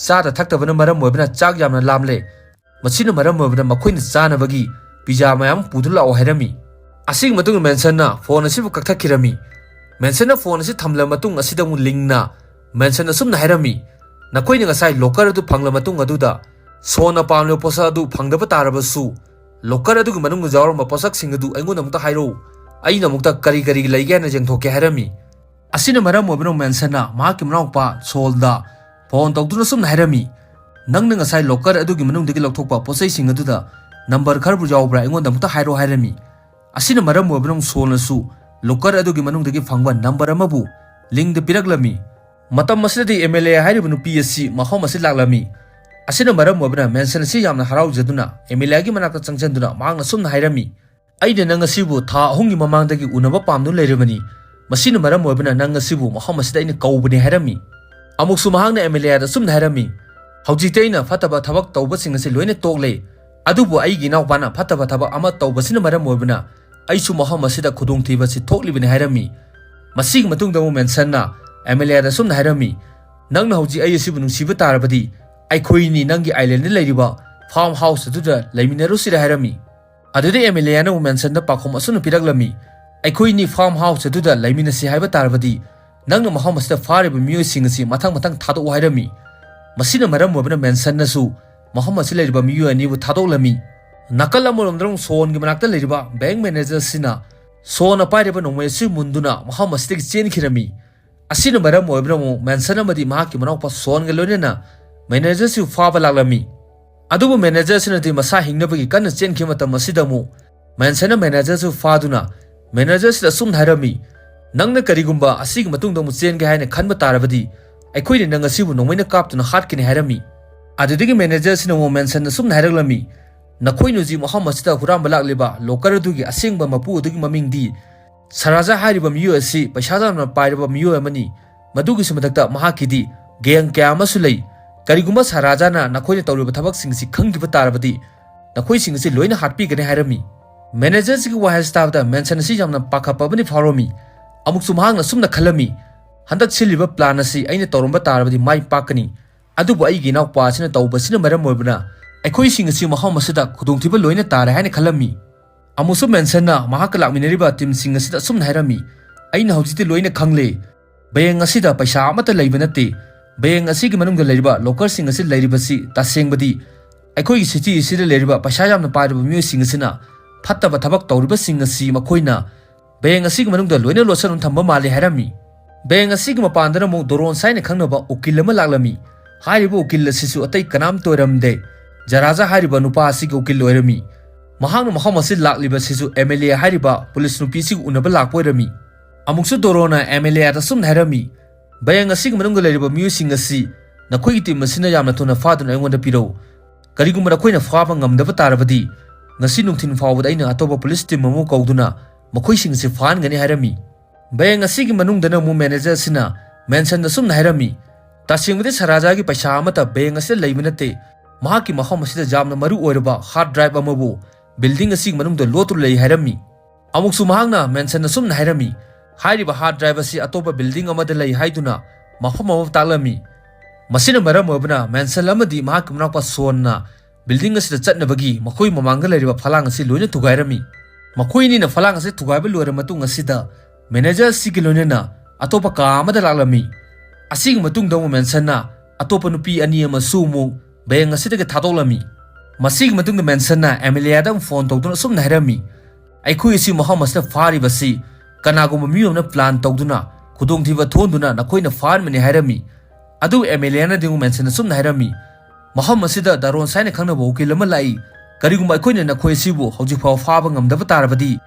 ꯆꯥꯗ ꯊꯛꯇꯕꯅ ꯃꯔꯝ ꯑꯣꯏꯕꯅ ꯆꯥꯛ ꯌꯥꯝꯅ ꯂꯥꯝꯂꯦ꯫ ꯃꯁꯤꯅ ꯃꯔꯝ ꯑꯣꯏꯕꯅ ꯃꯈꯣꯏꯅ ꯆꯥꯅꯕꯒꯤ ꯄꯤꯖꯥ ꯃꯌꯥꯝ ꯄꯨꯗꯨꯅ ꯂꯥꯛꯑꯣ" ꯍꯥꯏꯔꯝꯃꯤ꯫ ꯑꯁꯤꯒꯤ ꯃꯇꯨꯡꯗ ꯃꯦꯟꯁꯟꯅ ꯐꯣꯟ ꯑꯁꯤꯕꯨ ꯀꯛꯊꯠꯈꯤꯔꯝꯃꯤ꯫ ꯃꯦꯟꯁꯟꯅ ꯐꯣꯟ ꯑꯁꯤ ꯊꯝꯂꯕ ꯃꯇꯨꯡ ꯑꯁꯤꯗ ꯑꯃꯨꯛ ꯂꯤꯡꯅ ꯃꯦꯟꯁꯟ ꯑꯁꯨꯝꯅ ꯍꯥꯏꯔꯝꯃꯤ, "ꯅꯈꯣꯏꯅ ꯉꯁꯥꯏ ꯂꯣꯀꯔ ꯑꯗꯨ ꯐꯪꯂꯕ ꯃꯇꯨꯡ ꯑꯗꯨꯗ ꯁꯣꯟꯅ ꯄꯥꯝꯂꯤꯕ ꯄꯣꯠꯁꯛ ꯑꯗꯨ ꯐꯪꯗꯕ ꯇꯥꯔꯕꯁꯨ, ꯂꯣꯀꯔ ꯑꯗꯨꯒꯤ ꯃꯅꯨꯡꯗ ꯌꯥꯎꯔꯝꯕ ꯄꯣꯠꯁꯛꯁꯤꯡ ꯑꯗꯨ ꯑꯩꯉꯣꯟꯗ ꯑꯃꯨꯛꯇ ꯍꯥꯏꯔꯛꯎ, ꯑꯩꯅ ꯑꯃꯨꯛꯇ ꯀꯔꯤ ꯀꯔꯤ ꯂꯩꯒꯦ ꯍꯥꯏꯅ ꯌꯦꯡꯊꯣꯛꯀꯦ" ꯍꯥꯏꯔꯝꯃꯤ꯫ ꯑꯁꯤꯅ ꯃꯔꯝ ꯑꯣꯏꯗꯨꯅ ꯃꯦꯟꯁꯟꯅ ꯃꯍꯥꯛꯀꯤ ꯃꯅꯥꯎꯄꯥ ꯁꯣꯜꯗ ꯐꯣꯟ ꯇꯧꯗꯨꯅ ꯑꯁꯨꯝꯅ ꯍꯥꯏꯔꯝꯃꯤ, "ꯅꯪꯅ ꯉꯁꯥꯏ ꯂꯣꯀꯔ ꯑꯗꯨꯒꯤ ꯃꯅꯨꯡꯗꯒꯤ ꯂꯧꯊꯣꯛꯄ ꯄꯣꯠꯆꯩꯁꯤꯡ ꯑꯗꯨꯗ ꯅꯝꯕꯔ ꯈꯔꯕꯨ ꯌꯥꯎꯕ꯭ꯔꯥ, ꯑꯩꯉꯣꯟꯗ ꯑꯃꯨꯛꯇ ꯍꯥꯏꯔꯛꯑꯣ" ꯍꯥꯏꯔꯝꯃꯤ꯫ ꯑꯁꯤꯅ ꯃꯔꯝ ꯑꯣꯏꯕꯅ ꯁꯣꯜꯅꯁꯨ ꯂꯣꯀꯔ ꯑꯗꯨꯒꯤ ꯃꯅꯨꯡꯗꯒꯤ ꯐꯪꯕ ꯅꯝꯕꯔ ꯑꯃꯕꯨ ꯂꯤꯡꯗ ꯄꯤꯔꯛꯂꯝꯃꯤ꯫ ꯃꯇꯝ ꯑꯁꯤꯗꯗꯤ ꯑꯦꯝ ꯑꯦꯜ ꯑꯦ ꯍꯥꯏꯔꯤꯕ ꯅꯨꯄꯤ ꯑꯁꯤ ꯃꯐꯝ ꯑꯁꯤ ꯂꯥꯛꯂꯝꯃꯤ꯫ ꯑꯁꯤꯅ ꯃꯔꯝ ꯑꯣꯏꯕꯅ ꯃꯦꯟꯁꯟ ꯑꯁꯤ ꯌꯥꯝꯅ ꯍꯔꯥꯎꯖꯗꯨꯅ ꯑꯦꯝ ꯑꯦꯜ ꯑꯦꯒꯤ ꯃꯅꯥꯛꯇ ꯆꯪꯁꯤꯟꯗꯨꯅ ꯃꯍꯥꯛꯅ ꯑꯁꯨꯝꯅ ꯍꯥꯏꯔꯝꯃꯤ, "ꯑꯩꯅ ꯅꯪ ꯑꯁꯤꯕꯨ ꯊꯥ ꯑꯍꯨꯝꯒꯤ ꯃꯃꯥꯡꯗꯒꯤ ꯎꯅꯕ ꯄꯥꯝꯗꯨꯅ ꯂꯩꯔꯕꯅꯤ꯫ ꯃꯁꯤꯅ ꯃꯔꯝ ꯑꯣꯏꯕꯅ ꯅꯪ ꯑꯁꯤꯕꯨ ꯃꯐꯝ ꯑꯁꯤꯗ ꯑꯩꯅ ꯀꯧꯕꯅꯤ" ꯍꯥꯏꯔꯝꯃꯤ꯫ ꯑꯃꯨꯛꯁꯨ ꯃꯍꯥꯛꯅ ꯑꯦꯝ ꯑꯦꯜ ꯑꯦꯗ ꯑꯁꯨꯝꯅ ꯍꯥꯏꯔꯝꯃꯤ, "ꯍꯧꯖꯤꯛꯇꯤ ꯑꯩꯅ ꯐꯠꯇꯕ ꯊꯕꯛ ꯇꯧꯕꯁꯤꯡ ꯑꯁꯤ ꯂꯣꯏꯅ ꯇꯣꯛꯂꯦ, ꯑꯗꯨꯕꯨ ꯑꯩꯒꯤ ꯏꯅꯥꯎꯄꯥꯅ ꯐꯠꯇꯕ ꯊꯕꯛ ꯑꯃ ꯇꯧꯕꯁꯤꯅ ꯃꯔꯝ ꯑꯣꯏꯕꯅ ꯑꯩꯁꯨ ꯃꯐꯝ ꯑꯁꯤꯗ ꯈꯨꯗꯣꯡꯊꯤꯕ ꯑꯁꯤ ꯊꯣꯛꯂꯤꯕꯅꯤ" ꯍꯥꯏꯔꯝꯃꯤ꯫ ꯃꯁꯤꯒꯤ ꯃꯇꯨꯡꯗ ꯑꯃꯨꯛ ꯃꯦꯟꯁꯟꯅ ꯑꯦꯝ ꯑꯦꯜ ꯑꯦꯗ ꯑꯁꯨꯝꯅ ꯍꯥꯏꯔꯝꯃꯤ, "ꯅꯪꯅ ꯍꯧꯖꯤꯛ ꯑꯩ ꯑꯁꯤꯕꯨ ꯅꯨꯡꯁꯤꯕ ꯇꯥꯔꯕꯗꯤ ꯑꯩꯈꯣꯏꯅꯤ ꯅꯪꯒꯤ ꯑꯥꯏꯂꯦꯟꯗ ꯂꯩꯔꯤꯕ ꯐꯥꯔꯝ ꯍꯥꯎꯁ ꯑꯗꯨꯗ ꯂꯩꯃꯤꯟꯅꯔꯨꯁꯤꯔ" ꯍꯥꯏꯔꯝꯃꯤ꯫ ꯑꯗꯨꯗ ꯑꯦꯝ ꯑꯦꯜ ꯑꯦꯅ ꯑꯃꯨꯛ ꯃꯦꯟꯁꯟꯗ ꯄꯥꯎꯈꯨꯝ ꯑꯁꯨꯝꯅ ꯄꯤꯔꯛꯂꯝꯃꯤ, "ꯑꯩꯈꯣꯏꯅꯤ ꯐꯥꯔꯝ ꯍꯥꯎꯁ ꯑꯗꯨꯗ ꯂꯩꯃꯤꯟꯅꯁꯤ ꯍꯥꯏꯕ ꯇꯥꯔꯕꯗꯤ ꯅꯪꯅ ꯃꯐꯝ ꯑꯁꯤꯗ ꯐꯥꯔꯤꯕ ꯃꯤꯑꯣꯏꯁꯤꯡ ꯑꯁꯤ ꯃꯊꯪ ꯃꯊꯪ ꯊꯥꯗꯣꯛꯎ" ꯍꯥꯏꯔꯝꯃꯤ꯫ ꯃꯁꯤꯅ ꯃꯔꯝ ꯑꯣꯏꯕꯅ ꯃꯦꯟꯁꯟꯅꯁꯨ ꯃꯐꯝ ꯑꯁꯤ ꯂꯩꯔꯤꯕ ꯃꯤꯑꯣꯏ ꯑꯅꯤꯕꯨ ꯊꯥꯗꯣꯛꯂꯝꯃꯤ꯫ ꯅꯥꯀꯜ ꯑꯃꯔꯣꯝꯗ ꯑꯃꯨꯛ ꯁꯣꯟꯒꯤ ꯃꯅꯥꯛꯇ ꯂꯩꯔꯤꯕ ꯕꯦꯡꯛ ꯃꯦꯅꯦꯖꯔ ꯑꯁꯤꯅ ꯁꯣꯟꯅ ꯄꯥꯏꯔꯤꯕ ꯅꯣꯡꯃꯩ ꯑꯁꯤ ꯃꯨꯟꯗꯨꯅ ꯃꯐꯝ ꯑꯁꯤꯗꯒꯤ ꯆꯦꯟꯈꯤꯔꯝꯃꯤ꯫ ꯑꯁꯤꯅ ꯃꯔꯝ ꯑꯣꯏꯕꯅ ꯑꯃꯨꯛ ꯃꯦꯟꯁꯟ ꯑꯃꯗꯤ ꯃꯍꯥꯛꯀꯤ ꯃꯅꯥꯎꯄꯥ ꯁꯣꯟꯒ ꯂꯣꯏꯅꯅ ꯃꯦꯅꯦꯖꯔꯁꯤꯕꯨ ꯐꯥꯕ ꯂꯥꯛꯂꯝꯃꯤ꯫ ꯑꯗꯨꯕꯨ ꯃꯦꯅꯦꯖꯔ ꯑꯁꯤꯅꯗꯤ ꯃꯁꯥ ꯍꯤꯡꯅꯕꯒꯤ ꯀꯟꯅ ꯆꯦꯟꯈꯤꯕ ꯃꯇꯝ ꯑꯁꯤꯗ ꯑꯃꯨꯛ ꯃꯦꯟꯁꯟꯅ ꯃꯦꯅꯦꯖꯔꯁꯨ ꯐꯥꯗꯨꯅ ꯃꯦꯅꯦꯖꯔꯁꯤꯗ ꯑꯁꯨꯝꯅ ꯍꯥꯏꯔꯝꯃꯤ, "ꯅꯪꯅ ꯀꯔꯤꯒꯨꯝꯕ ꯑꯁꯤꯒꯤ ꯃꯇꯨꯡꯗ ꯑꯃꯨꯛ ꯆꯦꯟꯒꯦ ꯍꯥꯏꯅ ꯈꯟꯕ ꯇꯥꯔꯕꯗꯤ ꯑꯩꯈꯣꯏꯅ ꯅꯪ ꯑꯁꯤꯕꯨ ꯅꯣꯡꯃꯩꯅ ꯀꯥꯞꯇꯨꯅ ꯍꯥꯠꯀꯅꯤ" ꯍꯥꯏꯔꯝꯃꯤ꯫ ꯑꯗꯨꯗꯒꯤ ꯃꯦꯅꯦꯖꯔꯁꯤꯅ ꯑꯃꯨꯛ ꯃꯦꯟꯁꯟꯅ ꯑꯁꯨꯝꯅ ꯍꯥꯏꯔꯛꯂꯝꯃꯤ, "ꯅꯈꯣꯏꯅ ꯍꯧꯖꯤꯛ ꯃꯐꯝ ꯑꯁꯤꯗ ꯍꯨꯔꯥꯟꯕ ꯂꯥꯛꯂꯤꯕ ꯂꯣꯀꯔ ꯑꯗꯨꯒꯤ ꯑꯁꯦꯡꯕ ꯃꯄꯨ ꯑꯗꯨꯒꯤ ꯃꯃꯤꯡꯗꯤ ꯁꯔꯥꯖꯥ ꯍꯥꯏꯔꯤꯕ ꯃꯤꯑꯣꯏ ꯑꯁꯤ ꯄꯩꯁꯥ ꯌꯥꯝꯅ ꯄꯥꯏꯔꯕ ꯃꯤꯑꯣꯏ ꯑꯃꯅꯤ꯫ ꯃꯗꯨꯒꯤꯁꯨ ꯃꯊꯛꯇ ꯃꯍꯥꯛꯀꯤꯗꯤ ꯒꯦꯡ ꯀꯌꯥ ꯑꯃꯁꯨ ꯂꯩ꯫ ꯀꯔꯤꯒꯨꯝꯕ ꯁꯔꯥꯖꯥꯅ ꯅꯈꯣꯏꯅ ꯇꯧꯔꯤꯕ ꯊꯕꯛꯁꯤꯡ ꯑꯁꯤ ꯈꯪꯈꯤꯕ ꯇꯥꯔꯕꯗꯤ ꯅꯈꯣꯏꯁꯤꯡ ꯑꯁꯤ ꯂꯣꯏꯅ ꯍꯥꯠꯄꯤꯒꯅꯤ" ꯍꯥꯏꯔꯝꯃꯤ꯫ ꯃꯦꯅꯦꯖꯔꯁꯤꯒꯤ ꯋꯥꯍꯩ ꯑꯁꯤ ꯇꯥꯕꯗ ꯃꯦꯟꯁꯟ ꯑꯁꯤ ꯌꯥꯝꯅ ꯄꯥꯈꯠꯄ ꯑꯃꯗꯤ ꯐꯥꯎꯔꯝꯃꯤ꯫ ꯑꯃꯨꯛꯁꯨ ꯃꯍꯥꯛꯅ ꯑꯁꯨꯝꯅ ꯈꯜꯂꯝꯃꯤ, "ꯍꯟꯗꯛ ꯁꯤꯜꯂꯤꯕ ꯄ꯭ꯂꯥꯟ ꯑꯁꯤ ꯑꯩꯅ ꯇꯧꯔꯝꯕ ꯇꯥꯔꯕꯗꯤ ꯃꯥꯏ ꯄꯥꯛꯀꯅꯤ, ꯑꯗꯨꯕꯨ ꯑꯩꯒꯤ ꯏꯅꯥꯎꯄꯥ ꯑꯁꯤꯅ ꯇꯧꯕꯁꯤꯅ ꯃꯔꯝ ꯑꯣꯏꯕꯅ ꯑꯩꯈꯣꯏꯁꯤꯡ ꯑꯁꯤ ꯃꯐꯝ ꯑꯁꯤꯗ ꯈꯨꯗꯣꯡꯊꯤꯕ ꯂꯣꯏꯅ ꯇꯥꯔꯦ" ꯍꯥꯏꯅ ꯈꯜꯂꯝꯃꯤ꯫ ꯑꯃꯨꯛꯁꯨ ꯃꯦꯟꯁꯟꯅ ꯃꯍꯥꯛꯀ ꯂꯥꯛꯃꯤꯟꯅꯔꯤꯕ ꯇꯤꯝꯁꯤꯡ ꯑꯁꯤꯗ ꯑꯁꯨꯝꯅ ꯍꯥꯏꯔꯝꯃꯤ, ꯑꯩꯅ ꯍꯧꯖꯤꯛꯇꯤ ꯂꯣꯏꯅ ꯈꯪꯂꯦ꯫ ꯕꯦꯡ ꯑꯁꯤꯗ ꯄꯩꯁꯥ ꯑꯃꯠꯇ ꯂꯩꯕ ꯅꯠꯇꯦ꯫ ꯕꯦꯡ ꯑꯁꯤꯒꯤ ꯃꯅꯨꯡꯗ ꯂꯩꯔꯤꯕ ꯂꯣꯀꯔꯁꯤꯡ ꯑꯁꯤ ꯂꯩꯔꯤꯕꯁꯤ ꯇꯁꯦꯡꯕꯗꯤ ꯑꯩꯈꯣꯏꯒꯤ ꯁꯤꯇꯤ ꯑꯁꯤꯗ ꯂꯩꯔꯤꯕ ꯄꯩꯁꯥ ꯌꯥꯝꯅ ꯄꯥꯏꯔꯕ ꯃꯤꯑꯣꯏꯁꯤꯡ ꯑꯁꯤꯅ ꯐꯠꯇꯕ ꯊꯕꯛ ꯇꯧꯔꯤꯕꯁꯤꯡ ꯑꯁꯤ ꯃꯈꯣꯏꯅ ꯕꯦꯡ ꯑꯁꯤꯒꯤ ꯃꯅꯨꯡꯗ ꯂꯣꯏꯅ ꯂꯣꯠꯁꯤꯟꯗꯨꯅ ꯊꯝꯕ ꯃꯥꯜꯂꯤ ꯍꯥꯏꯔꯝꯃꯤ꯫ ꯕꯦꯡ ꯑꯁꯤꯒꯤ ꯃꯄꯥꯟꯗꯅ ꯑꯃꯨꯛ ꯗꯣꯔꯣꯟ ꯁꯥꯏꯅ ꯈꯪꯅꯕ ꯎꯀꯤꯜ ꯑꯃ ꯂꯥꯛꯂꯝꯃꯤ꯫ ꯍꯥꯏꯔꯤꯕ ꯎꯀꯤꯜ ꯑꯁꯤꯁꯨ ꯑꯇꯩ ꯀꯅꯥꯝꯇ ꯑꯣꯏꯔꯝꯗꯦ, ꯖꯔꯥꯖꯥ ꯍꯥꯏꯔꯤꯕ ꯅꯨꯄꯥ ꯑꯁꯤꯒꯤ ꯎꯀꯤꯜ ꯑꯣꯏꯔꯝꯃꯤ꯫ ꯃꯍꯥꯛꯅ ꯃꯐꯝ ꯑꯁꯤꯗ ꯂꯥꯛꯂꯤꯕ ꯑꯁꯤꯁꯨ ꯑꯦꯝ ꯑꯦꯜ ꯑꯦ ꯍꯥꯏꯔꯤꯕ ꯄꯨꯂꯤꯁ ꯅꯨꯄꯤꯁꯤꯒ ꯎꯅꯕ ꯂꯥꯛꯄ ꯑꯣꯏꯔꯝꯃꯤ꯫ ꯑꯃꯨꯛꯁꯨ ꯗꯣꯔꯣꯟꯅ ꯑꯦꯝ ꯑꯦꯜ ꯑꯦꯗ ꯑꯁꯨꯝꯅ ꯍꯥꯏꯔꯝꯃꯤ, "ꯕꯦꯡ ꯑꯁꯤꯒꯤ ꯃꯅꯨꯡꯗ ꯂꯩꯔꯤꯕ ꯃꯤꯑꯣꯏꯁꯤꯡ ꯑꯁꯤ ꯅꯈꯣꯏꯒꯤ ꯇꯤꯝ ꯑꯁꯤꯅ ꯌꯥꯝꯅ ꯊꯨꯅ ꯐꯥꯗꯨꯅ ꯑꯩꯉꯣꯟꯗ ꯄꯤꯔꯛꯎ꯫ ꯀꯔꯤꯒꯨꯝꯕ ꯅꯈꯣꯏꯅ ꯐꯥꯕ ꯉꯝꯗꯕ ꯇꯥꯔꯕꯗꯤ, ꯉꯁꯤ ꯅꯨꯡꯊꯤꯜ ꯐꯥꯎꯕꯗ ꯑꯩꯅ ꯑꯇꯣꯞꯄ ꯄꯨꯂꯤꯁ ꯇꯤꯝ ꯑꯃ ꯀꯧꯗꯨꯅ ꯃꯈꯣꯏꯁꯤꯡ ꯑꯁꯤ ꯐꯥꯍꯟꯒꯅꯤ" ꯍꯥꯏꯔꯝꯃꯤ꯫ ꯕꯦꯡ ꯑꯁꯤꯒꯤ ꯃꯅꯨꯡꯗꯅ ꯑꯃꯨꯛ ꯃꯦꯅꯦꯖꯔ ꯑꯁꯤꯅ ꯃꯦꯟꯁꯟꯗ ꯑꯁꯨꯝꯅ ꯍꯥꯏꯔꯝꯃꯤ, "ꯇꯁꯦꯡꯕꯗꯤ ꯁꯔꯥꯖꯥꯒꯤ ꯄꯩꯁꯥ ꯑꯃꯠꯇ ꯕꯦꯡ ꯑꯁꯤꯗ ꯂꯩꯕ ꯅꯠꯇꯦ꯫ ꯃꯍꯥꯛꯀꯤ ꯃꯐꯝ ꯑꯁꯤꯗ ꯌꯥꯝꯅ ꯃꯔꯨ ꯑꯣꯏꯔꯕ ꯍꯥꯔꯗ ꯗ꯭ꯔꯥꯏꯚ ꯑꯃꯕꯨ ꯕꯤꯜꯗꯤꯡ ꯑꯁꯤꯒꯤ ꯃꯅꯨꯡꯗ ꯂꯣꯠꯇꯨꯅ ꯂꯩ" ꯍꯥꯏꯔꯝꯃꯤ꯫ ꯑꯃꯨꯛꯁꯨ ꯃꯍꯥꯛꯅ ꯃꯦꯟꯁꯟ ꯑꯁꯨꯝꯅ ꯍꯥꯏꯔꯝꯃꯤ, "ꯍꯥꯏꯔꯤꯕ ꯍꯥꯔꯗ ꯗ꯭ꯔꯥꯏꯚ ꯑꯁꯤ ꯑꯇꯣꯞꯄ ꯕꯤꯜꯗꯤꯡ ꯑꯃꯗ ꯂꯩ" ꯍꯥꯏꯗꯨꯅ ꯃꯐꯝ ꯑꯃ ꯇꯥꯛꯂꯝꯃꯤ꯫ ꯃꯁꯤꯅ ꯃꯔꯝ ꯑꯣꯏꯕꯅ ꯃꯦꯟꯁꯟ ꯑꯃꯗꯤ ꯃꯍꯥꯛꯀꯤ ꯃꯅꯥꯎꯄꯥ ꯁꯣꯟꯅ ꯕꯤꯜꯗꯤꯡ ꯑꯁꯤꯗ ꯆꯠꯅꯕꯒꯤ ꯃꯈꯣꯏ ꯃꯃꯥꯡꯗ ꯂꯩꯔꯤꯕ ꯐꯂꯥꯡ ꯑꯁꯤ ꯂꯣꯏꯅ ꯊꯨꯒꯥꯏꯔꯝꯃꯤ꯫ ꯃꯈꯣꯏ ꯑꯅꯤꯅ ꯐꯂꯥꯡ ꯑꯁꯤ ꯊꯨꯒꯥꯏꯕ ꯂꯣꯏꯔꯕ ꯃꯇꯨꯡ ꯑꯁꯤꯗ ꯃꯦꯅꯦꯖꯔ ꯑꯁꯤꯒꯤ ꯂꯣꯏꯅꯅ ꯑꯇꯣꯞꯄ ꯀꯥ ꯑꯃꯗ ꯂꯥꯛꯂꯝꯃꯤ꯫ ꯑꯁꯤꯒꯤ ꯃꯇꯨꯡꯗ ꯑꯃꯨꯛ ꯃꯦꯟꯁꯟꯅ ꯑꯇꯣꯞꯄ ꯅꯨꯄꯤ ꯑꯅꯤ ꯑꯃꯁꯨ ꯑꯃꯨꯛ ꯕꯦꯡ ꯑꯁꯤꯗꯒꯤ ꯊꯥꯗꯣꯛꯂꯝꯃꯤ꯫ ꯃꯁꯤꯒꯤ ꯃꯇꯨꯡꯗ ꯃꯦꯟꯁꯟꯅ ꯑꯦꯝ ꯑꯦꯜ ꯑꯦꯗ ꯑꯃꯨꯛ ꯐꯣꯟ ꯇꯧꯗꯨꯅ ꯑꯁꯨꯝꯅ ꯍꯥꯏꯔꯝꯃꯤ, "ꯑꯩꯈꯣꯏ ꯑꯁꯤ ꯃꯐꯝ ꯑꯁꯤꯗ ꯐꯥꯔꯤꯕꯁꯤ ꯀꯅꯥꯒꯨꯝꯕ ꯃꯤꯑꯣꯏ ꯑꯃꯅ ꯄ꯭ꯂꯥꯟ ꯇꯧꯗꯨꯅ ꯈꯨꯗꯣꯡꯊꯤꯕ ꯊꯣꯛꯍꯟꯗꯨꯅ ꯅꯈꯣꯏꯅ ꯐꯥꯍꯟꯕꯅꯤ" ꯍꯥꯏꯔꯝꯃꯤ꯫ ꯑꯗꯨ ꯑꯦꯝ ꯑꯦꯜ ꯑꯦꯅꯗꯤ ꯑꯃꯨꯛ ꯃꯦꯟꯁꯟ ꯑꯁꯨꯝꯅ ꯍꯥꯏꯔꯝꯃꯤ, "ꯃꯐꯝ ꯑꯁꯤꯗ ꯗꯥꯔꯣꯟ ꯁꯥꯏꯅ ꯈꯪꯅꯕ ꯎꯀꯤꯜ ꯑꯃ ꯂꯥꯛꯏ꯫ ꯀꯔꯤꯒꯨꯝꯕ ꯑꯩꯈꯣꯏꯅ ꯅꯈꯣꯏ ꯑꯁꯤꯕꯨ ꯍꯧꯖꯤꯛ ꯐꯥꯎꯕ ꯐꯥꯕ ꯉꯝꯗꯕ ꯇꯥꯔꯕꯗꯤ,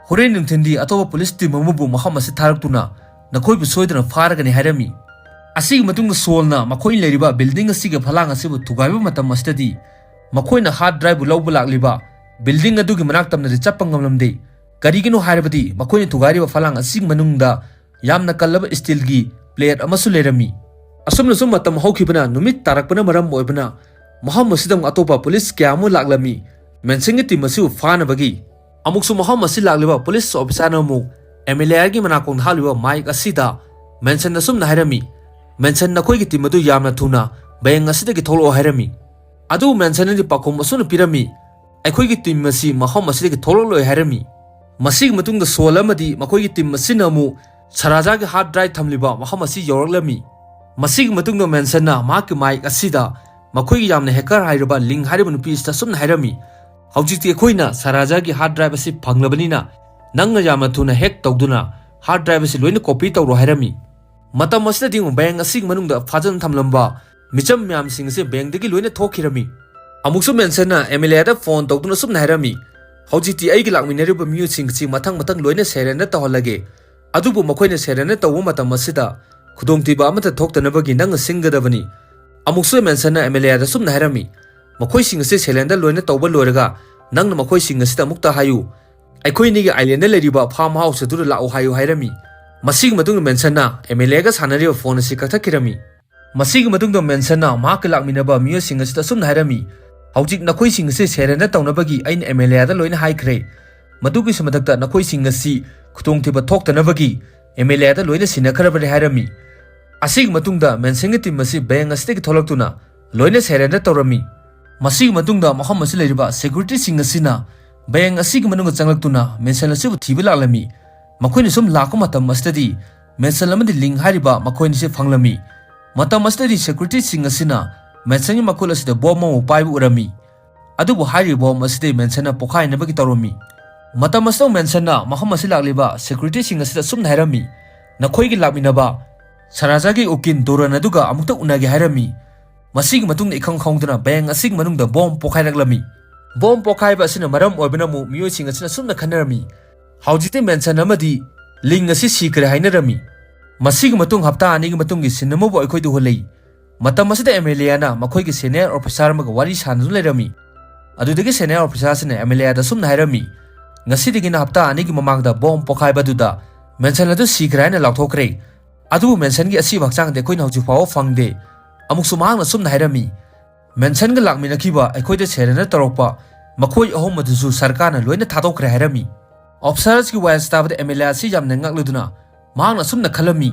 ꯍꯣꯔꯦꯟ ꯅꯨꯡꯊꯤꯟꯗꯤ ꯑꯇꯣꯞꯄ ꯄꯨꯂꯤꯁ ꯇꯤꯝ ꯑꯃꯕꯨ ꯃꯐꯝ ꯑꯁꯤ ꯊꯥꯔꯛꯇꯨꯅ ꯅꯈꯣꯏꯕꯨ ꯁꯣꯏꯗꯅ ꯐꯥꯔꯒꯅꯤ" ꯍꯥꯏꯔꯝꯃꯤ꯫ ꯑꯁꯤꯒꯤ ꯃꯇꯨꯡꯗ ꯁꯣꯜꯅ ꯃꯈꯣꯏꯅ ꯂꯩꯔꯤꯕ ꯕꯤꯜꯗꯤꯡ ꯑꯁꯤꯒꯤ ꯐꯂꯥꯡ ꯑꯁꯤꯕꯨ ꯊꯨꯒꯥꯏꯕ ꯃꯇꯝ ꯑꯁꯤꯗꯗꯤ ꯃꯈꯣꯏꯅ ꯍꯥꯔꯗ ꯗ꯭ꯔꯥꯏꯚꯕꯨ ꯂꯧꯕ ꯂꯥꯛꯂꯤꯕ ꯕꯤꯜꯗꯤꯡ ꯑꯗꯨꯒꯤ ꯃꯅꯥꯛ ꯇꯝꯅꯗꯤ ꯆꯠꯄ ꯉꯝꯂꯝꯗꯦ꯫ ꯀꯔꯤꯒꯤꯅꯣ ꯍꯥꯏꯔꯕꯗꯤ ꯃꯈꯣꯏꯅ ꯊꯨꯒꯥꯏꯔꯤꯕ ꯐꯂꯥꯡ ꯑꯁꯤꯒꯤ ꯃꯅꯨꯡꯗ ꯌꯥꯝꯅ ꯀꯜꯂꯕ ꯁ꯭ꯇꯤꯜꯒꯤ ꯄ꯭ꯂꯦꯠ ꯑꯃꯁꯨ ꯂꯩꯔꯝꯃꯤ꯫ ꯑꯁꯨꯝꯅ ꯁꯨꯝ ꯃꯇꯝ ꯍꯧꯈꯤꯕꯅ ꯅꯨꯃꯤꯠ ꯇꯥꯔꯛꯄꯅ ꯃꯔꯝ ꯑꯣꯏꯕꯅ ꯃꯐꯝ ꯑꯁꯤꯗ ꯑꯃꯨꯛ ꯑꯇꯣꯞꯄ ꯄꯨꯂꯤꯁ ꯀꯌꯥ ꯑꯃ ꯂꯥꯛꯂꯝꯃꯤ꯫ ꯃꯦꯟꯁꯟꯒꯤ ꯇꯤꯝ ꯑꯁꯤꯕꯨ ꯐꯥꯅꯕꯒꯤ꯫ ꯑꯃꯨꯛꯁꯨ ꯃꯐꯝ ꯑꯁꯤ ꯂꯥꯛꯂꯤꯕ ꯄꯨꯂꯤꯁ ꯑꯣꯐꯤꯁꯥꯔꯅ ꯑꯃꯨꯛ ꯑꯦꯝ ꯑꯦꯜ ꯑꯦꯒꯤ ꯃꯅꯥꯀꯣꯡꯗ ꯍꯥꯞꯂꯤꯕ ꯃꯥꯏꯛ ꯑꯁꯤꯗ ꯃꯦꯟꯁꯟ ꯑꯁꯨꯝꯅ ꯍꯥꯏꯔꯝꯃꯤ, "ꯃꯦꯟꯁꯟ, ꯅꯈꯣꯏꯒꯤ ꯇꯤꯝ ꯑꯗꯨ ꯌꯥꯝꯅ ꯊꯨꯅ ꯕꯦꯡ ꯑꯁꯤꯗꯒꯤ ꯊꯣꯛꯂꯛꯑꯣ" ꯍꯥꯏꯔꯝꯃꯤ꯫ ꯑꯗꯨꯕꯨ ꯃꯦꯟꯁꯟꯅꯗꯤ ꯄꯥꯎꯈꯨꯝ ꯑꯁꯨꯝꯅ ꯄꯤꯔꯝꯃꯤ, "ꯑꯩꯈꯣꯏꯒꯤ ꯇꯤꯝ ꯑꯁꯤ ꯃꯐꯝ ꯑꯁꯤꯗꯒꯤ ꯊꯣꯛꯂꯛꯂꯣꯏ" ꯍꯥꯏꯔꯝꯃꯤ꯫ ꯃꯁꯤꯒꯤ ꯃꯇꯨꯡꯗ ꯁꯣꯜ ꯑꯃꯗꯤ ꯃꯈꯣꯏꯒꯤ ꯇꯤꯝ ꯑꯁꯤꯅ ꯑꯃꯨꯛ ꯁꯔꯥꯖꯥꯒꯤ ꯍꯥꯔꯗ ꯗ꯭ꯔꯥꯏꯚ ꯊꯝꯂꯤꯕ ꯃꯐꯝ ꯑꯁꯤ ꯌꯧꯔꯛꯂꯝꯃꯤ꯫ ꯃꯁꯤꯒꯤ ꯃꯇꯨꯡꯗ ꯃꯦꯟꯁꯟꯅ ꯃꯍꯥꯛꯀꯤ ꯃꯥꯏꯛ ꯑꯁꯤꯗ ꯃꯈꯣꯏꯒꯤ ꯌꯥꯝꯅ ꯍꯦꯀꯔ ꯍꯥꯏꯔꯤꯕ ꯂꯤꯡ ꯍꯥꯏꯔꯤꯕ ꯅꯨꯄꯤ ꯑꯁꯤꯗ ꯑꯁꯨꯝꯅ ꯍꯥꯏꯔꯝꯃꯤ, "ꯍꯧꯖꯤꯛꯇꯤ ꯑꯩꯈꯣꯏꯅ ꯁꯔꯥꯖꯥꯒꯤ ꯍꯥꯔꯗ ꯗ꯭ꯔꯥꯏꯚ ꯑꯁꯤ ꯐꯪꯂꯕꯅꯤꯅ ꯅꯪꯅ ꯌꯥꯝꯅ ꯊꯨꯅ ꯍꯦꯛ ꯇꯧꯗꯨꯅ ꯍꯥꯔꯗ ꯗ꯭ꯔꯥꯏꯚ ꯑꯁꯤ ꯂꯣꯏꯅ ꯀꯣꯄꯤ ꯇꯧꯔꯣ" ꯍꯥꯏꯔꯝꯃꯤ꯫ ꯃꯇꯝ ꯑꯁꯤꯗꯗꯤ ꯑꯃꯨꯛ ꯕꯦꯡ ꯑꯁꯤꯒꯤ ꯃꯅꯨꯡꯗ ꯐꯥꯖꯤꯟ ꯊꯝꯂꯝꯕ ꯃꯤꯆꯝ ꯃꯌꯥꯝꯁꯤꯡ ꯑꯁꯤ ꯕꯦꯡꯗꯒꯤ ꯂꯣꯏꯅ ꯊꯣꯛꯈꯤꯔꯝꯃꯤ꯫ ꯑꯃꯨꯛꯁꯨ ꯃꯦꯟꯁꯟꯅ ꯑꯦꯝ ꯑꯦꯜ ꯑꯦꯗ ꯐꯣꯟ ꯇꯧꯗꯨꯅ ꯑꯁꯨꯝꯅ ꯍꯥꯏꯔꯝꯃꯤ, "ꯍꯧꯖꯤꯛꯇꯤ ꯑꯩꯒꯤ ꯂꯥꯛꯃꯤꯟꯅꯔꯤꯕ ꯃꯤꯑꯣꯏꯁꯤꯡ ꯑꯁꯤ ꯃꯊꯪ ꯃꯊꯪ ꯂꯣꯏꯅ ꯁꯦꯔꯦꯟꯗꯔ ꯇꯧꯍꯜꯂꯒꯦ꯫ ꯑꯗꯨꯕꯨ ꯃꯈꯣꯏꯅ ꯁꯦꯔꯦꯟꯗꯔ ꯇꯧꯕ ꯃꯇꯝ ꯑꯁꯤꯗ ꯈꯨꯗꯣꯡꯊꯤꯕ ꯑꯃꯠꯇ ꯊꯣꯛꯇꯅꯕꯒꯤ ꯅꯪꯅ ꯁꯤꯟꯒꯗꯕꯅꯤ"꯫ ꯑꯃꯨꯛꯁꯨ ꯃꯦꯟꯁꯟꯅ ꯑꯦꯝ ꯑꯦꯜ ꯑꯦꯗ ꯑꯁꯨꯝꯅ ꯍꯥꯏꯔꯝꯃꯤ, "ꯃꯈꯣꯏꯁꯤꯡ ꯑꯁꯤ ꯁꯦꯔꯦꯟꯗꯔ ꯂꯣꯏꯅ ꯇꯧꯕ ꯂꯣꯏꯔꯒ ꯅꯪꯅ ꯃꯈꯣꯏꯁꯤꯡ ꯑꯁꯤꯗ ꯑꯃꯨꯛꯇ ꯍꯥꯏꯌꯨ, ꯑꯩꯈꯣꯏ ꯑꯅꯤꯒꯤ ꯑꯥꯏꯂꯦꯟꯗ ꯂꯩꯔꯤꯕ ꯐꯥꯔꯝ ꯍꯥꯎꯁ ꯑꯗꯨꯗ ꯂꯥꯛꯎ ꯍꯥꯏꯌꯨ" ꯍꯥꯏꯔꯝꯃꯤ꯫ ꯃꯁꯤꯒꯤ ꯃꯇꯨꯡꯗ ꯃꯦꯟꯁꯟꯅ ꯑꯦꯝ ꯑꯦꯜ ꯑꯦꯒ ꯁꯥꯟꯅꯔꯤꯕ ꯐꯣꯟ ꯑꯁꯤ ꯀꯛꯊꯠꯈꯤꯔꯝꯃꯤ꯫ ꯃꯁꯤꯒꯤ ꯃꯇꯨꯡꯗ ꯃꯦꯟꯁꯟꯅ ꯃꯍꯥꯛꯀ ꯂꯥꯛꯃꯤꯟꯅꯕ ꯃꯤꯑꯣꯏꯁꯤꯡ ꯑꯁꯤꯗ ꯑꯁꯨꯝꯅ ꯍꯥꯏꯔꯝꯃꯤ, "ꯍꯧꯖꯤꯛ ꯅꯈꯣꯏꯁꯤꯡ ꯑꯁꯤ ꯁꯦꯔꯦꯟꯗꯔ ꯇꯧꯅꯕꯒꯤ ꯑꯩꯅ ꯑꯦꯝ ꯑꯦꯜ ꯑꯦꯗ ꯂꯣꯏꯅ ꯍꯥꯏꯈ꯭ꯔꯦ꯫ ꯃꯗꯨꯒꯤꯁꯨ ꯃꯊꯛꯇ ꯅꯈꯣꯏꯁꯤꯡ ꯑꯁꯤ ꯈꯨꯗꯣꯡꯊꯤꯕ ꯊꯣꯛꯇꯅꯕꯒꯤ ꯑꯦꯝ ꯑꯦꯜ ꯑꯦꯗ ꯂꯣꯏꯅ ꯁꯤꯟꯅꯈ꯭ꯔꯕꯅꯤ" ꯍꯥꯏꯔꯝꯃꯤ꯫ ꯑꯁꯤꯒꯤ ꯃꯇꯨꯡꯗ ꯃꯦꯟꯁꯟꯒꯤ ꯇꯤꯝ ꯑꯁꯤ ꯕꯦꯡ ꯑꯁꯤꯗꯒꯤ ꯊꯣꯛꯂꯛꯇꯨꯅ ꯂꯣꯏꯅ ꯁꯦꯔꯦꯟꯗꯔ ꯇꯧꯔꯝꯃꯤ꯫ ꯃꯁꯤꯒꯤ ꯃꯇꯨꯡꯗ ꯃꯐꯝ ꯑꯁꯤꯗ ꯂꯩꯔꯤꯕ ꯁꯦꯀ꯭ꯌꯨꯔꯤꯇꯤꯁꯤꯡ ꯑꯁꯤꯅ ꯕꯦꯡ ꯑꯁꯤꯒꯤ ꯃꯅꯨꯡꯗ ꯆꯪꯂꯛꯇꯨꯅ ꯃꯦꯟꯁꯟ ꯑꯁꯤꯕꯨ ꯊꯤꯕ ꯂꯥꯛꯂꯝꯃꯤ꯫ ꯃꯈꯣꯏꯅ ꯁꯨꯝ ꯂꯥꯛꯄ ꯃꯇꯝ ꯑꯁꯤꯗꯗꯤ ꯃꯦꯟꯁꯟ ꯑꯃꯗꯤ ꯂꯤꯡ ꯍꯥꯏꯔꯤꯕ ꯃꯈꯣꯏ ꯑꯅꯤꯁꯤ ꯐꯪꯂꯝꯃꯤ꯫ ꯃꯇꯝ ꯑꯁꯤꯗꯗꯤ ꯁꯦꯀ꯭ꯌꯨꯔꯤꯇꯤꯁꯤꯡ ꯑꯁꯤꯅ ꯃꯦꯟꯁꯟꯒꯤ ꯃꯈꯨꯠ ꯑꯁꯤꯗ ꯕꯣꯝ ꯑꯃ ꯄꯥꯏꯕ ꯎꯔꯝꯃꯤ꯫ ꯑꯗꯨꯕꯨ ꯍꯥꯏꯔꯤꯕ ꯕꯣꯝ ꯑꯁꯤꯗꯤ ꯃꯦꯟꯁꯟꯅ ꯄꯣꯈꯥꯏꯅꯕꯒꯤ ꯇꯧꯔꯝꯃꯤ꯫ ꯃꯇꯝ ꯑꯁꯤꯗ ꯃꯦꯟꯁꯟꯅ ꯃꯐꯝ ꯑꯁꯤ ꯂꯥꯛꯂꯤꯕ ꯁꯦꯀ꯭ꯌꯨꯔꯤꯇꯤꯁꯤꯡ ꯑꯁꯤꯗ ꯑꯁꯨꯝꯅ ꯍꯥꯏꯔꯝꯃꯤ, "ꯅꯈꯣꯏꯒꯤ ꯂꯥꯛꯃꯤꯟꯅꯕ ꯁꯔꯥꯖꯥꯒꯤ ꯎꯀꯤꯜ ꯗꯣꯔꯟ ꯑꯗꯨꯒ ꯑꯃꯨꯛꯇ ꯎꯅꯒꯦ" ꯍꯥꯏꯔꯝꯃꯤ꯫ ꯃꯁꯤꯒꯤ ꯃꯇꯨꯡꯗ ꯏꯈꯪ ꯈꯪꯍꯧꯗꯅ ꯕꯦꯡ ꯑꯁꯤꯒꯤ ꯃꯅꯨꯡꯗ ꯕꯣꯝ ꯄꯣꯈꯥꯏꯔꯛꯂꯝꯃꯤ꯫ ꯕꯣꯝ ꯄꯣꯈꯥꯏꯕ ꯑꯁꯤꯅ ꯃꯔꯝ ꯑꯣꯏꯕꯅ ꯑꯃꯨꯛ ꯃꯤꯑꯣꯏꯁꯤꯡ ꯑꯁꯤꯅ ꯑꯁꯨꯝꯅ ꯈꯟꯅꯔꯝꯃꯤ, "ꯍꯧꯖꯤꯛꯇꯤ ꯃꯦꯟꯁꯟ ꯑꯃꯗꯤ ꯂꯤꯡ ꯑꯁꯤ ꯁꯤꯈ꯭ꯔꯦ" ꯍꯥꯏꯅꯔꯝꯃꯤ꯫ ꯃꯁꯤꯒꯤ ꯃꯇꯨꯡ ꯍꯞꯇꯥ ꯑꯅꯤꯒꯤ ꯃꯇꯨꯡꯒꯤ ꯁꯤꯟ ꯑꯃꯕꯨ ꯑꯩꯈꯣꯏꯗ ꯎꯍꯜꯂꯤ꯫ ꯃꯇꯝ ꯑꯁꯤꯗ ꯑꯦꯝ ꯑꯦꯜ ꯑꯦꯅ ꯃꯈꯣꯏꯒꯤ ꯁꯦꯅꯤꯌꯔ ꯑꯣꯐꯤꯁꯥꯔ ꯑꯃꯒ ꯋꯥꯔꯤ ꯁꯥꯟꯅꯗꯨꯅ ꯂꯩꯔꯝꯃꯤ꯫ ꯑꯗꯨꯗꯒꯤ ꯁꯦꯅꯤꯌꯔ ꯑꯣꯐꯤꯁꯥꯔꯁꯤꯅ ꯑꯦꯝ ꯑꯦꯜ ꯑꯦꯗ ꯑꯁꯨꯝꯅ ꯍꯥꯏꯔꯝꯃꯤ, "ꯉꯁꯤꯗꯒꯤꯅ ꯍꯞꯇꯥ ꯑꯅꯤꯒꯤ ꯃꯃꯥꯡꯗ ꯕꯣꯝ ꯄꯣꯈꯥꯏꯕ ꯑꯗꯨꯗ ꯃꯦꯟꯁꯟ ꯑꯗꯨ ꯁꯤꯈ꯭ꯔꯦ ꯍꯥꯏꯅ ꯂꯥꯎꯊꯣꯛꯈ꯭ꯔꯦ꯫ ꯑꯗꯨꯕꯨ ꯃꯦꯟꯁꯟꯒꯤ ꯑꯁꯤꯕ ꯍꯛꯆꯥꯡꯗꯤ ꯑꯩꯈꯣꯏꯅ ꯍꯧꯖꯤꯛ ꯐꯥꯎꯕ ꯐꯪꯗꯦ"꯫ ꯑꯃꯨꯛꯁꯨ ꯃꯍꯥꯛꯅ ꯑꯁꯨꯝꯅ ꯍꯥꯏꯔꯝꯃꯤ, "ꯃꯦꯟꯁꯟꯒ ꯂꯥꯛꯃꯤꯟꯅꯈꯤꯕ ꯑꯩꯈꯣꯏꯗ ꯁꯦꯔꯦꯟꯗꯔ ꯇꯧꯔꯛꯄ ꯃꯈꯣꯏ ꯑꯍꯨꯝ ꯑꯗꯨꯁꯨ ꯁꯔꯀꯥꯔꯅ ꯂꯣꯏꯅ ꯊꯥꯗꯣꯛꯈ꯭ꯔꯦ" ꯍꯥꯏꯔꯝꯃꯤ꯫ ꯑꯣꯐꯤꯁꯥꯔꯁꯀꯤ ꯋꯥ ꯑꯁꯤ ꯇꯥꯕꯗ ꯑꯦꯝ ꯑꯦꯜ ꯑꯦ ꯑꯁꯤ ꯌꯥꯝꯅ ꯉꯛꯂꯗꯨꯅ ꯃꯍꯥꯛꯅ ꯑꯁꯨꯝꯅ ꯈꯜꯂꯝꯃꯤ,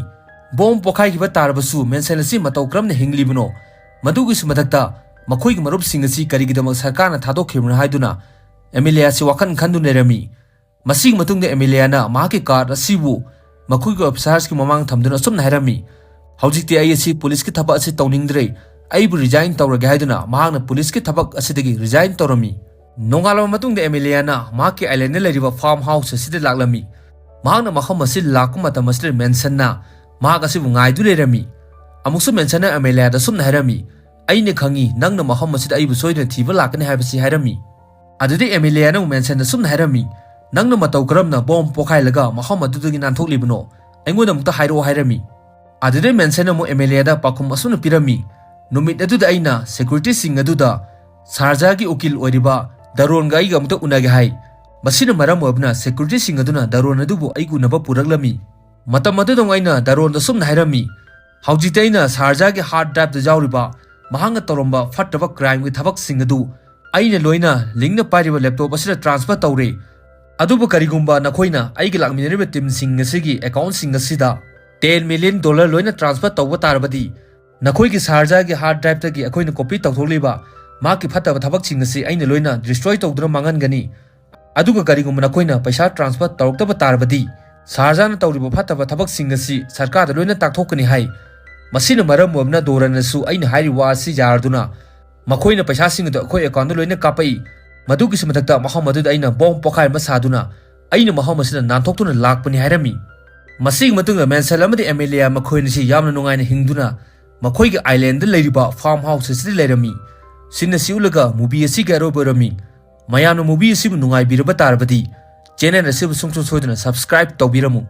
"ꯕꯣꯝ ꯄꯣꯈꯥꯏꯈꯤꯕ ꯇꯥꯔꯕꯁꯨ ꯃꯦꯟꯁꯟ ꯑꯁꯤ ꯃꯇꯧ ꯀꯔꯝꯅ ꯍꯤꯡꯂꯤꯕꯅꯣ? ꯃꯗꯨꯒꯤꯁꯨ ꯃꯊꯛꯇ ꯃꯈꯣꯏꯒꯤ ꯃꯔꯨꯞꯁꯤꯡ ꯑꯁꯤ ꯀꯔꯤꯒꯤꯗꯃꯛ ꯁꯔꯀꯥꯔꯅ ꯊꯥꯗꯣꯛꯈꯤꯕꯅꯣ?" ꯍꯥꯏꯗꯨꯅ ꯑꯦꯝ ꯑꯦꯜ ꯑꯦ ꯑꯁꯤ ꯋꯥꯈꯜ ꯈꯟꯗꯨꯅ ꯂꯩꯔꯝꯃꯤ꯫ ꯃꯁꯤꯒꯤ ꯃꯇꯨꯡꯗ ꯑꯦꯃꯦꯂꯤꯌꯥꯅ ꯃꯍꯥꯛꯀꯤ ꯀꯥꯔꯗ ꯑꯁꯤꯕꯨ ꯃꯈꯣꯏꯒꯤ ꯑꯣꯐꯤꯁꯥꯔꯁꯀꯤ ꯃꯃꯥꯡ ꯊꯝꯗꯨꯅ ꯑꯁꯨꯝꯅ ꯍꯥꯏꯔꯝꯃꯤ, "ꯍꯧꯖꯤꯛꯇꯤ ꯑꯩ ꯑꯁꯤ ꯄꯨꯂꯤꯁꯀꯤ ꯊꯕꯛ ꯑꯁꯤ ꯇꯧꯅꯤꯡꯗ꯭ꯔꯦ, ꯑꯩꯕꯨ ꯔꯤꯖꯥꯏꯟ ꯇꯧꯔꯒꯦ" ꯍꯥꯏꯗꯨꯅ ꯃꯍꯥꯛꯅ ꯄꯨꯂꯤꯁꯀꯤ ꯊꯕꯛ ꯑꯁꯤꯗꯒꯤ ꯔꯤꯖꯥꯏꯟ ꯇꯧꯔꯝꯃꯤ꯫ ꯅꯣꯡꯉꯥꯜꯂꯕ ꯃꯇꯨꯡꯗ ꯑꯦꯃꯦꯂꯤꯌꯥꯅ ꯃꯍꯥꯛꯀꯤ ꯑꯥꯏꯂꯦꯟꯗ ꯂꯩꯔꯤꯕ ꯐꯥꯔꯝ ꯍꯥꯎꯁ ꯑꯁꯤꯗ ꯂꯥꯛꯂꯝꯃꯤ꯫ ꯃꯍꯥꯛꯅ ꯃꯐꯝ ꯑꯁꯤ ꯂꯥꯛꯄ ꯃꯇꯝ ꯑꯁꯤꯗ ꯃꯦꯟꯁꯟꯅ ꯃꯍꯥꯛ ꯑꯁꯤꯕꯨ ꯉꯥꯏꯗꯨ ꯂꯩꯔꯝꯃꯤ꯫ ꯑꯃꯨꯛꯁꯨ ꯃꯦꯟꯁꯟꯅ ꯑꯦꯃꯦꯂꯤꯌꯥꯗ ꯑꯁꯨꯝꯅ ꯍꯥꯏꯔꯝꯃꯤ, "ꯑꯩꯅ ꯈꯪꯏ, ꯅꯪꯅ ꯃꯐꯝ ꯑꯁꯤꯗ ꯑꯩꯕꯨ ꯁꯣꯏꯗꯅ ꯊꯤꯕ ꯂꯥꯛꯀꯅꯤ" ꯍꯥꯏꯕꯁꯤ ꯍꯥꯏꯔꯝꯃꯤ꯫ ꯑꯗꯨꯗꯩ ꯑꯦꯃꯦꯂꯤꯌꯥꯅ ꯑꯃꯨꯛ ꯃꯦꯟꯁꯟꯗ ꯑꯁꯨꯝꯅ ꯍꯥꯏꯔꯝꯃꯤ, "ꯅꯪꯅ ꯃꯇꯧ ꯀꯔꯝꯅ ꯕꯣꯝ ꯄꯣꯈꯥꯏꯍꯜꯂꯒ ꯃꯐꯝ ꯑꯗꯨꯗꯒꯤ ꯅꯥꯟꯊꯣꯛꯂꯤꯕꯅꯣ? ꯑꯩꯉꯣꯟꯗ ꯑꯃꯨꯛꯇ ꯍꯥꯏꯔꯛꯑꯣ" ꯍꯥꯏꯔꯝꯃꯤ꯫ ꯑꯗꯨꯗꯩ ꯃꯦꯟꯁꯟꯅ ꯑꯃꯨꯛ ꯑꯦꯃꯦꯂꯤꯌꯥꯗ ꯄꯥꯎꯈꯨꯝ ꯑꯁꯨꯝꯅ ꯄꯤꯔꯝꯃꯤ, "ꯅꯨꯃꯤꯠ ꯑꯗꯨꯗ ꯑꯩꯅ ꯁꯦꯀ꯭ꯌꯨꯔꯤꯇꯤꯁꯤꯡ ꯑꯗꯨꯗ ꯁꯥꯔꯖꯥꯒꯤ ꯎꯀꯤꯜ ꯑꯣꯏꯔꯤꯕ ꯗꯥꯔꯣꯟꯒ ꯑꯩꯒ ꯑꯃꯨꯛꯇ ꯎꯅꯒꯦ ꯍꯥꯏ꯫ ꯃꯁꯤꯅ ꯃꯔꯝ ꯑꯣꯏꯕꯅ ꯁꯦꯀ꯭ꯌꯨꯔꯤꯇꯤꯁꯤꯡ ꯑꯗꯨꯅ ꯗꯥꯔꯣꯟ ꯑꯗꯨꯕꯨ ꯑꯩꯒ ꯎꯅꯕ ꯄꯨꯔꯛꯂꯝꯃꯤ꯫ ꯃꯇꯝ ꯑꯗꯨꯗ ꯑꯃꯨꯛ ꯑꯩꯅ ꯗꯥꯔꯣꯟꯗ ꯑꯁꯨꯝꯅ ꯍꯥꯏꯔꯝꯃꯤ, ꯍꯧꯖꯤꯛꯇꯤ ꯑꯩꯅ ꯁꯥꯔꯖꯥꯒꯤ ꯍꯥꯔꯗ ꯗ꯭ꯔꯥꯏꯚꯇ ꯌꯥꯎꯔꯤꯕ ꯃꯍꯥꯛꯅ ꯇꯧꯔꯝꯕ ꯐꯠꯇꯕ ꯀ꯭ꯔꯥꯏꯝꯒꯤ ꯊꯕꯛꯁꯤꯡ ꯑꯗꯨ ꯑꯩꯅ ꯂꯣꯏꯅ ꯂꯤꯡꯅ ꯄꯥꯏꯔꯤꯕ ꯂꯦꯞꯇꯣꯞ ꯑꯁꯤꯗ ꯇ꯭ꯔꯥꯟꯁꯐꯔ ꯇꯧꯔꯦ꯫ ꯑꯗꯨꯕꯨ ꯀꯔꯤꯒꯨꯝꯕ ꯅꯈꯣꯏꯅ ꯑꯩꯒ ꯂꯥꯛꯃꯤꯟꯅꯔꯤꯕ ꯇꯤꯝꯁꯤꯡ ꯑꯁꯤꯒꯤ ꯑꯦꯀꯥꯎꯟꯁꯤꯡ ꯑꯁꯤꯗ ꯇꯦꯟ ꯃꯤꯂꯤꯌꯟ ꯗꯣꯂꯔ ꯂꯣꯏꯅ ꯇ꯭ꯔꯥꯟꯁꯐꯔ ꯇꯧꯕ ꯇꯥꯔꯕꯗꯤ, ꯅꯈꯣꯏꯒꯤ ꯁꯥꯔꯖꯥꯒꯤ ꯍꯥꯔꯗ ꯗ꯭ꯔꯥꯏꯚꯇꯒꯤ ꯑꯩꯈꯣꯏꯅ ꯀꯣꯄꯤ ꯇꯧꯊꯣꯛꯂꯤꯕ ꯃꯍꯥꯛꯀꯤ ꯐꯠꯇꯕ ꯊꯕꯛꯁꯤꯡ ꯑꯁꯤ ꯑꯩꯅ ꯂꯣꯏꯅ ꯗꯤꯁꯇ꯭ꯔꯣꯏ ꯇꯧꯗꯨꯅ ꯃꯥꯡꯍꯟꯒꯅꯤ꯫ ꯑꯗꯨꯒ ꯀꯔꯤꯒꯨꯝꯕ ꯅꯈꯣꯏꯅ ꯄꯩꯁꯥ ꯇ꯭ꯔꯥꯟꯁꯐꯔ ꯇꯧꯔꯛꯇꯕ ꯇꯥꯔꯕꯗꯤ, ꯁꯥꯔꯖꯥꯅ ꯇꯧꯔꯤꯕ ꯐꯠꯇꯕ ꯊꯕꯛꯁꯤꯡ ꯑꯁꯤ ꯁꯔꯀꯥꯔꯗ ꯂꯣꯏꯅ ꯇꯥꯛꯊꯣꯛꯀꯅꯤ" ꯍꯥꯏ꯫ ꯃꯁꯤꯅ ꯃꯔꯝ ꯑꯣꯏꯕꯅ ꯗꯣꯔꯟꯅꯁꯨ ꯑꯩꯅ ꯍꯥꯏꯔꯤꯕ ꯋꯥ ꯑꯁꯤ ꯌꯥꯔꯗꯨꯅ ꯃꯈꯣꯏꯅ ꯄꯩꯁꯥꯁꯤꯡ ꯑꯗꯨ ꯑꯩꯈꯣꯏ ꯑꯦꯀꯥꯎꯟꯗ ꯂꯣꯏꯅ ꯀꯥꯞꯄꯛꯏ꯫ ꯃꯗꯨꯒꯤꯁꯨ ꯃꯊꯛꯇ ꯃꯐꯝ ꯑꯗꯨꯗ ꯑꯩꯅ ꯕꯣꯝ ꯄꯣꯈꯥꯏ ꯑꯃ ꯁꯥꯗꯨꯅ ꯑꯩꯅ ꯃꯐꯝ ꯑꯁꯤꯗ ꯅꯥꯟꯊꯣꯛꯇꯨꯅ ꯂꯥꯛꯄꯅꯤ ꯍꯥꯏꯔꯝꯃꯤ꯫ ꯃꯁꯤꯒꯤ ꯃꯇꯨꯡꯗ ꯃꯦꯟꯁꯟ ꯑꯃꯗꯤ ꯑꯦꯃꯦꯂꯤꯌꯥ ꯃꯈꯣꯏ ꯑꯅꯤꯁꯤ ꯌꯥꯝꯅ ꯅꯨꯡꯉꯥꯏꯅ ꯍꯤꯡꯗꯨꯅ ꯃꯈꯣꯏꯒꯤ ꯑꯥꯏꯂꯦꯟꯗ ꯂꯩꯔꯤꯕ ꯐꯥꯔꯝ ꯍꯥꯎꯁ ꯑꯁꯤꯗ ꯂꯩꯔꯝꯃꯤ꯫ ꯁꯤꯟ ꯑꯁꯤ ꯎꯠꯂꯒ ꯃꯨꯚꯤ ꯑꯁꯤꯒꯤ ꯑꯔꯣꯏꯕ ꯑꯣꯏꯔꯝꯃꯤ꯫ ꯃꯌꯥꯝꯅ ꯃꯨꯚꯤ ꯑꯁꯤꯕꯨ ꯅꯨꯡꯉꯥꯏꯕꯤꯔꯕ ꯇꯥꯔꯕꯗꯤ ꯆꯦꯅꯦꯜ ꯑꯁꯤꯕꯨ ꯁꯨꯡꯁꯣꯏ ꯁꯣꯏꯗꯅ ꯁꯕꯁꯀ꯭ꯔꯥꯏꯕ ꯇꯧꯕꯤꯔꯝꯃꯨ꯫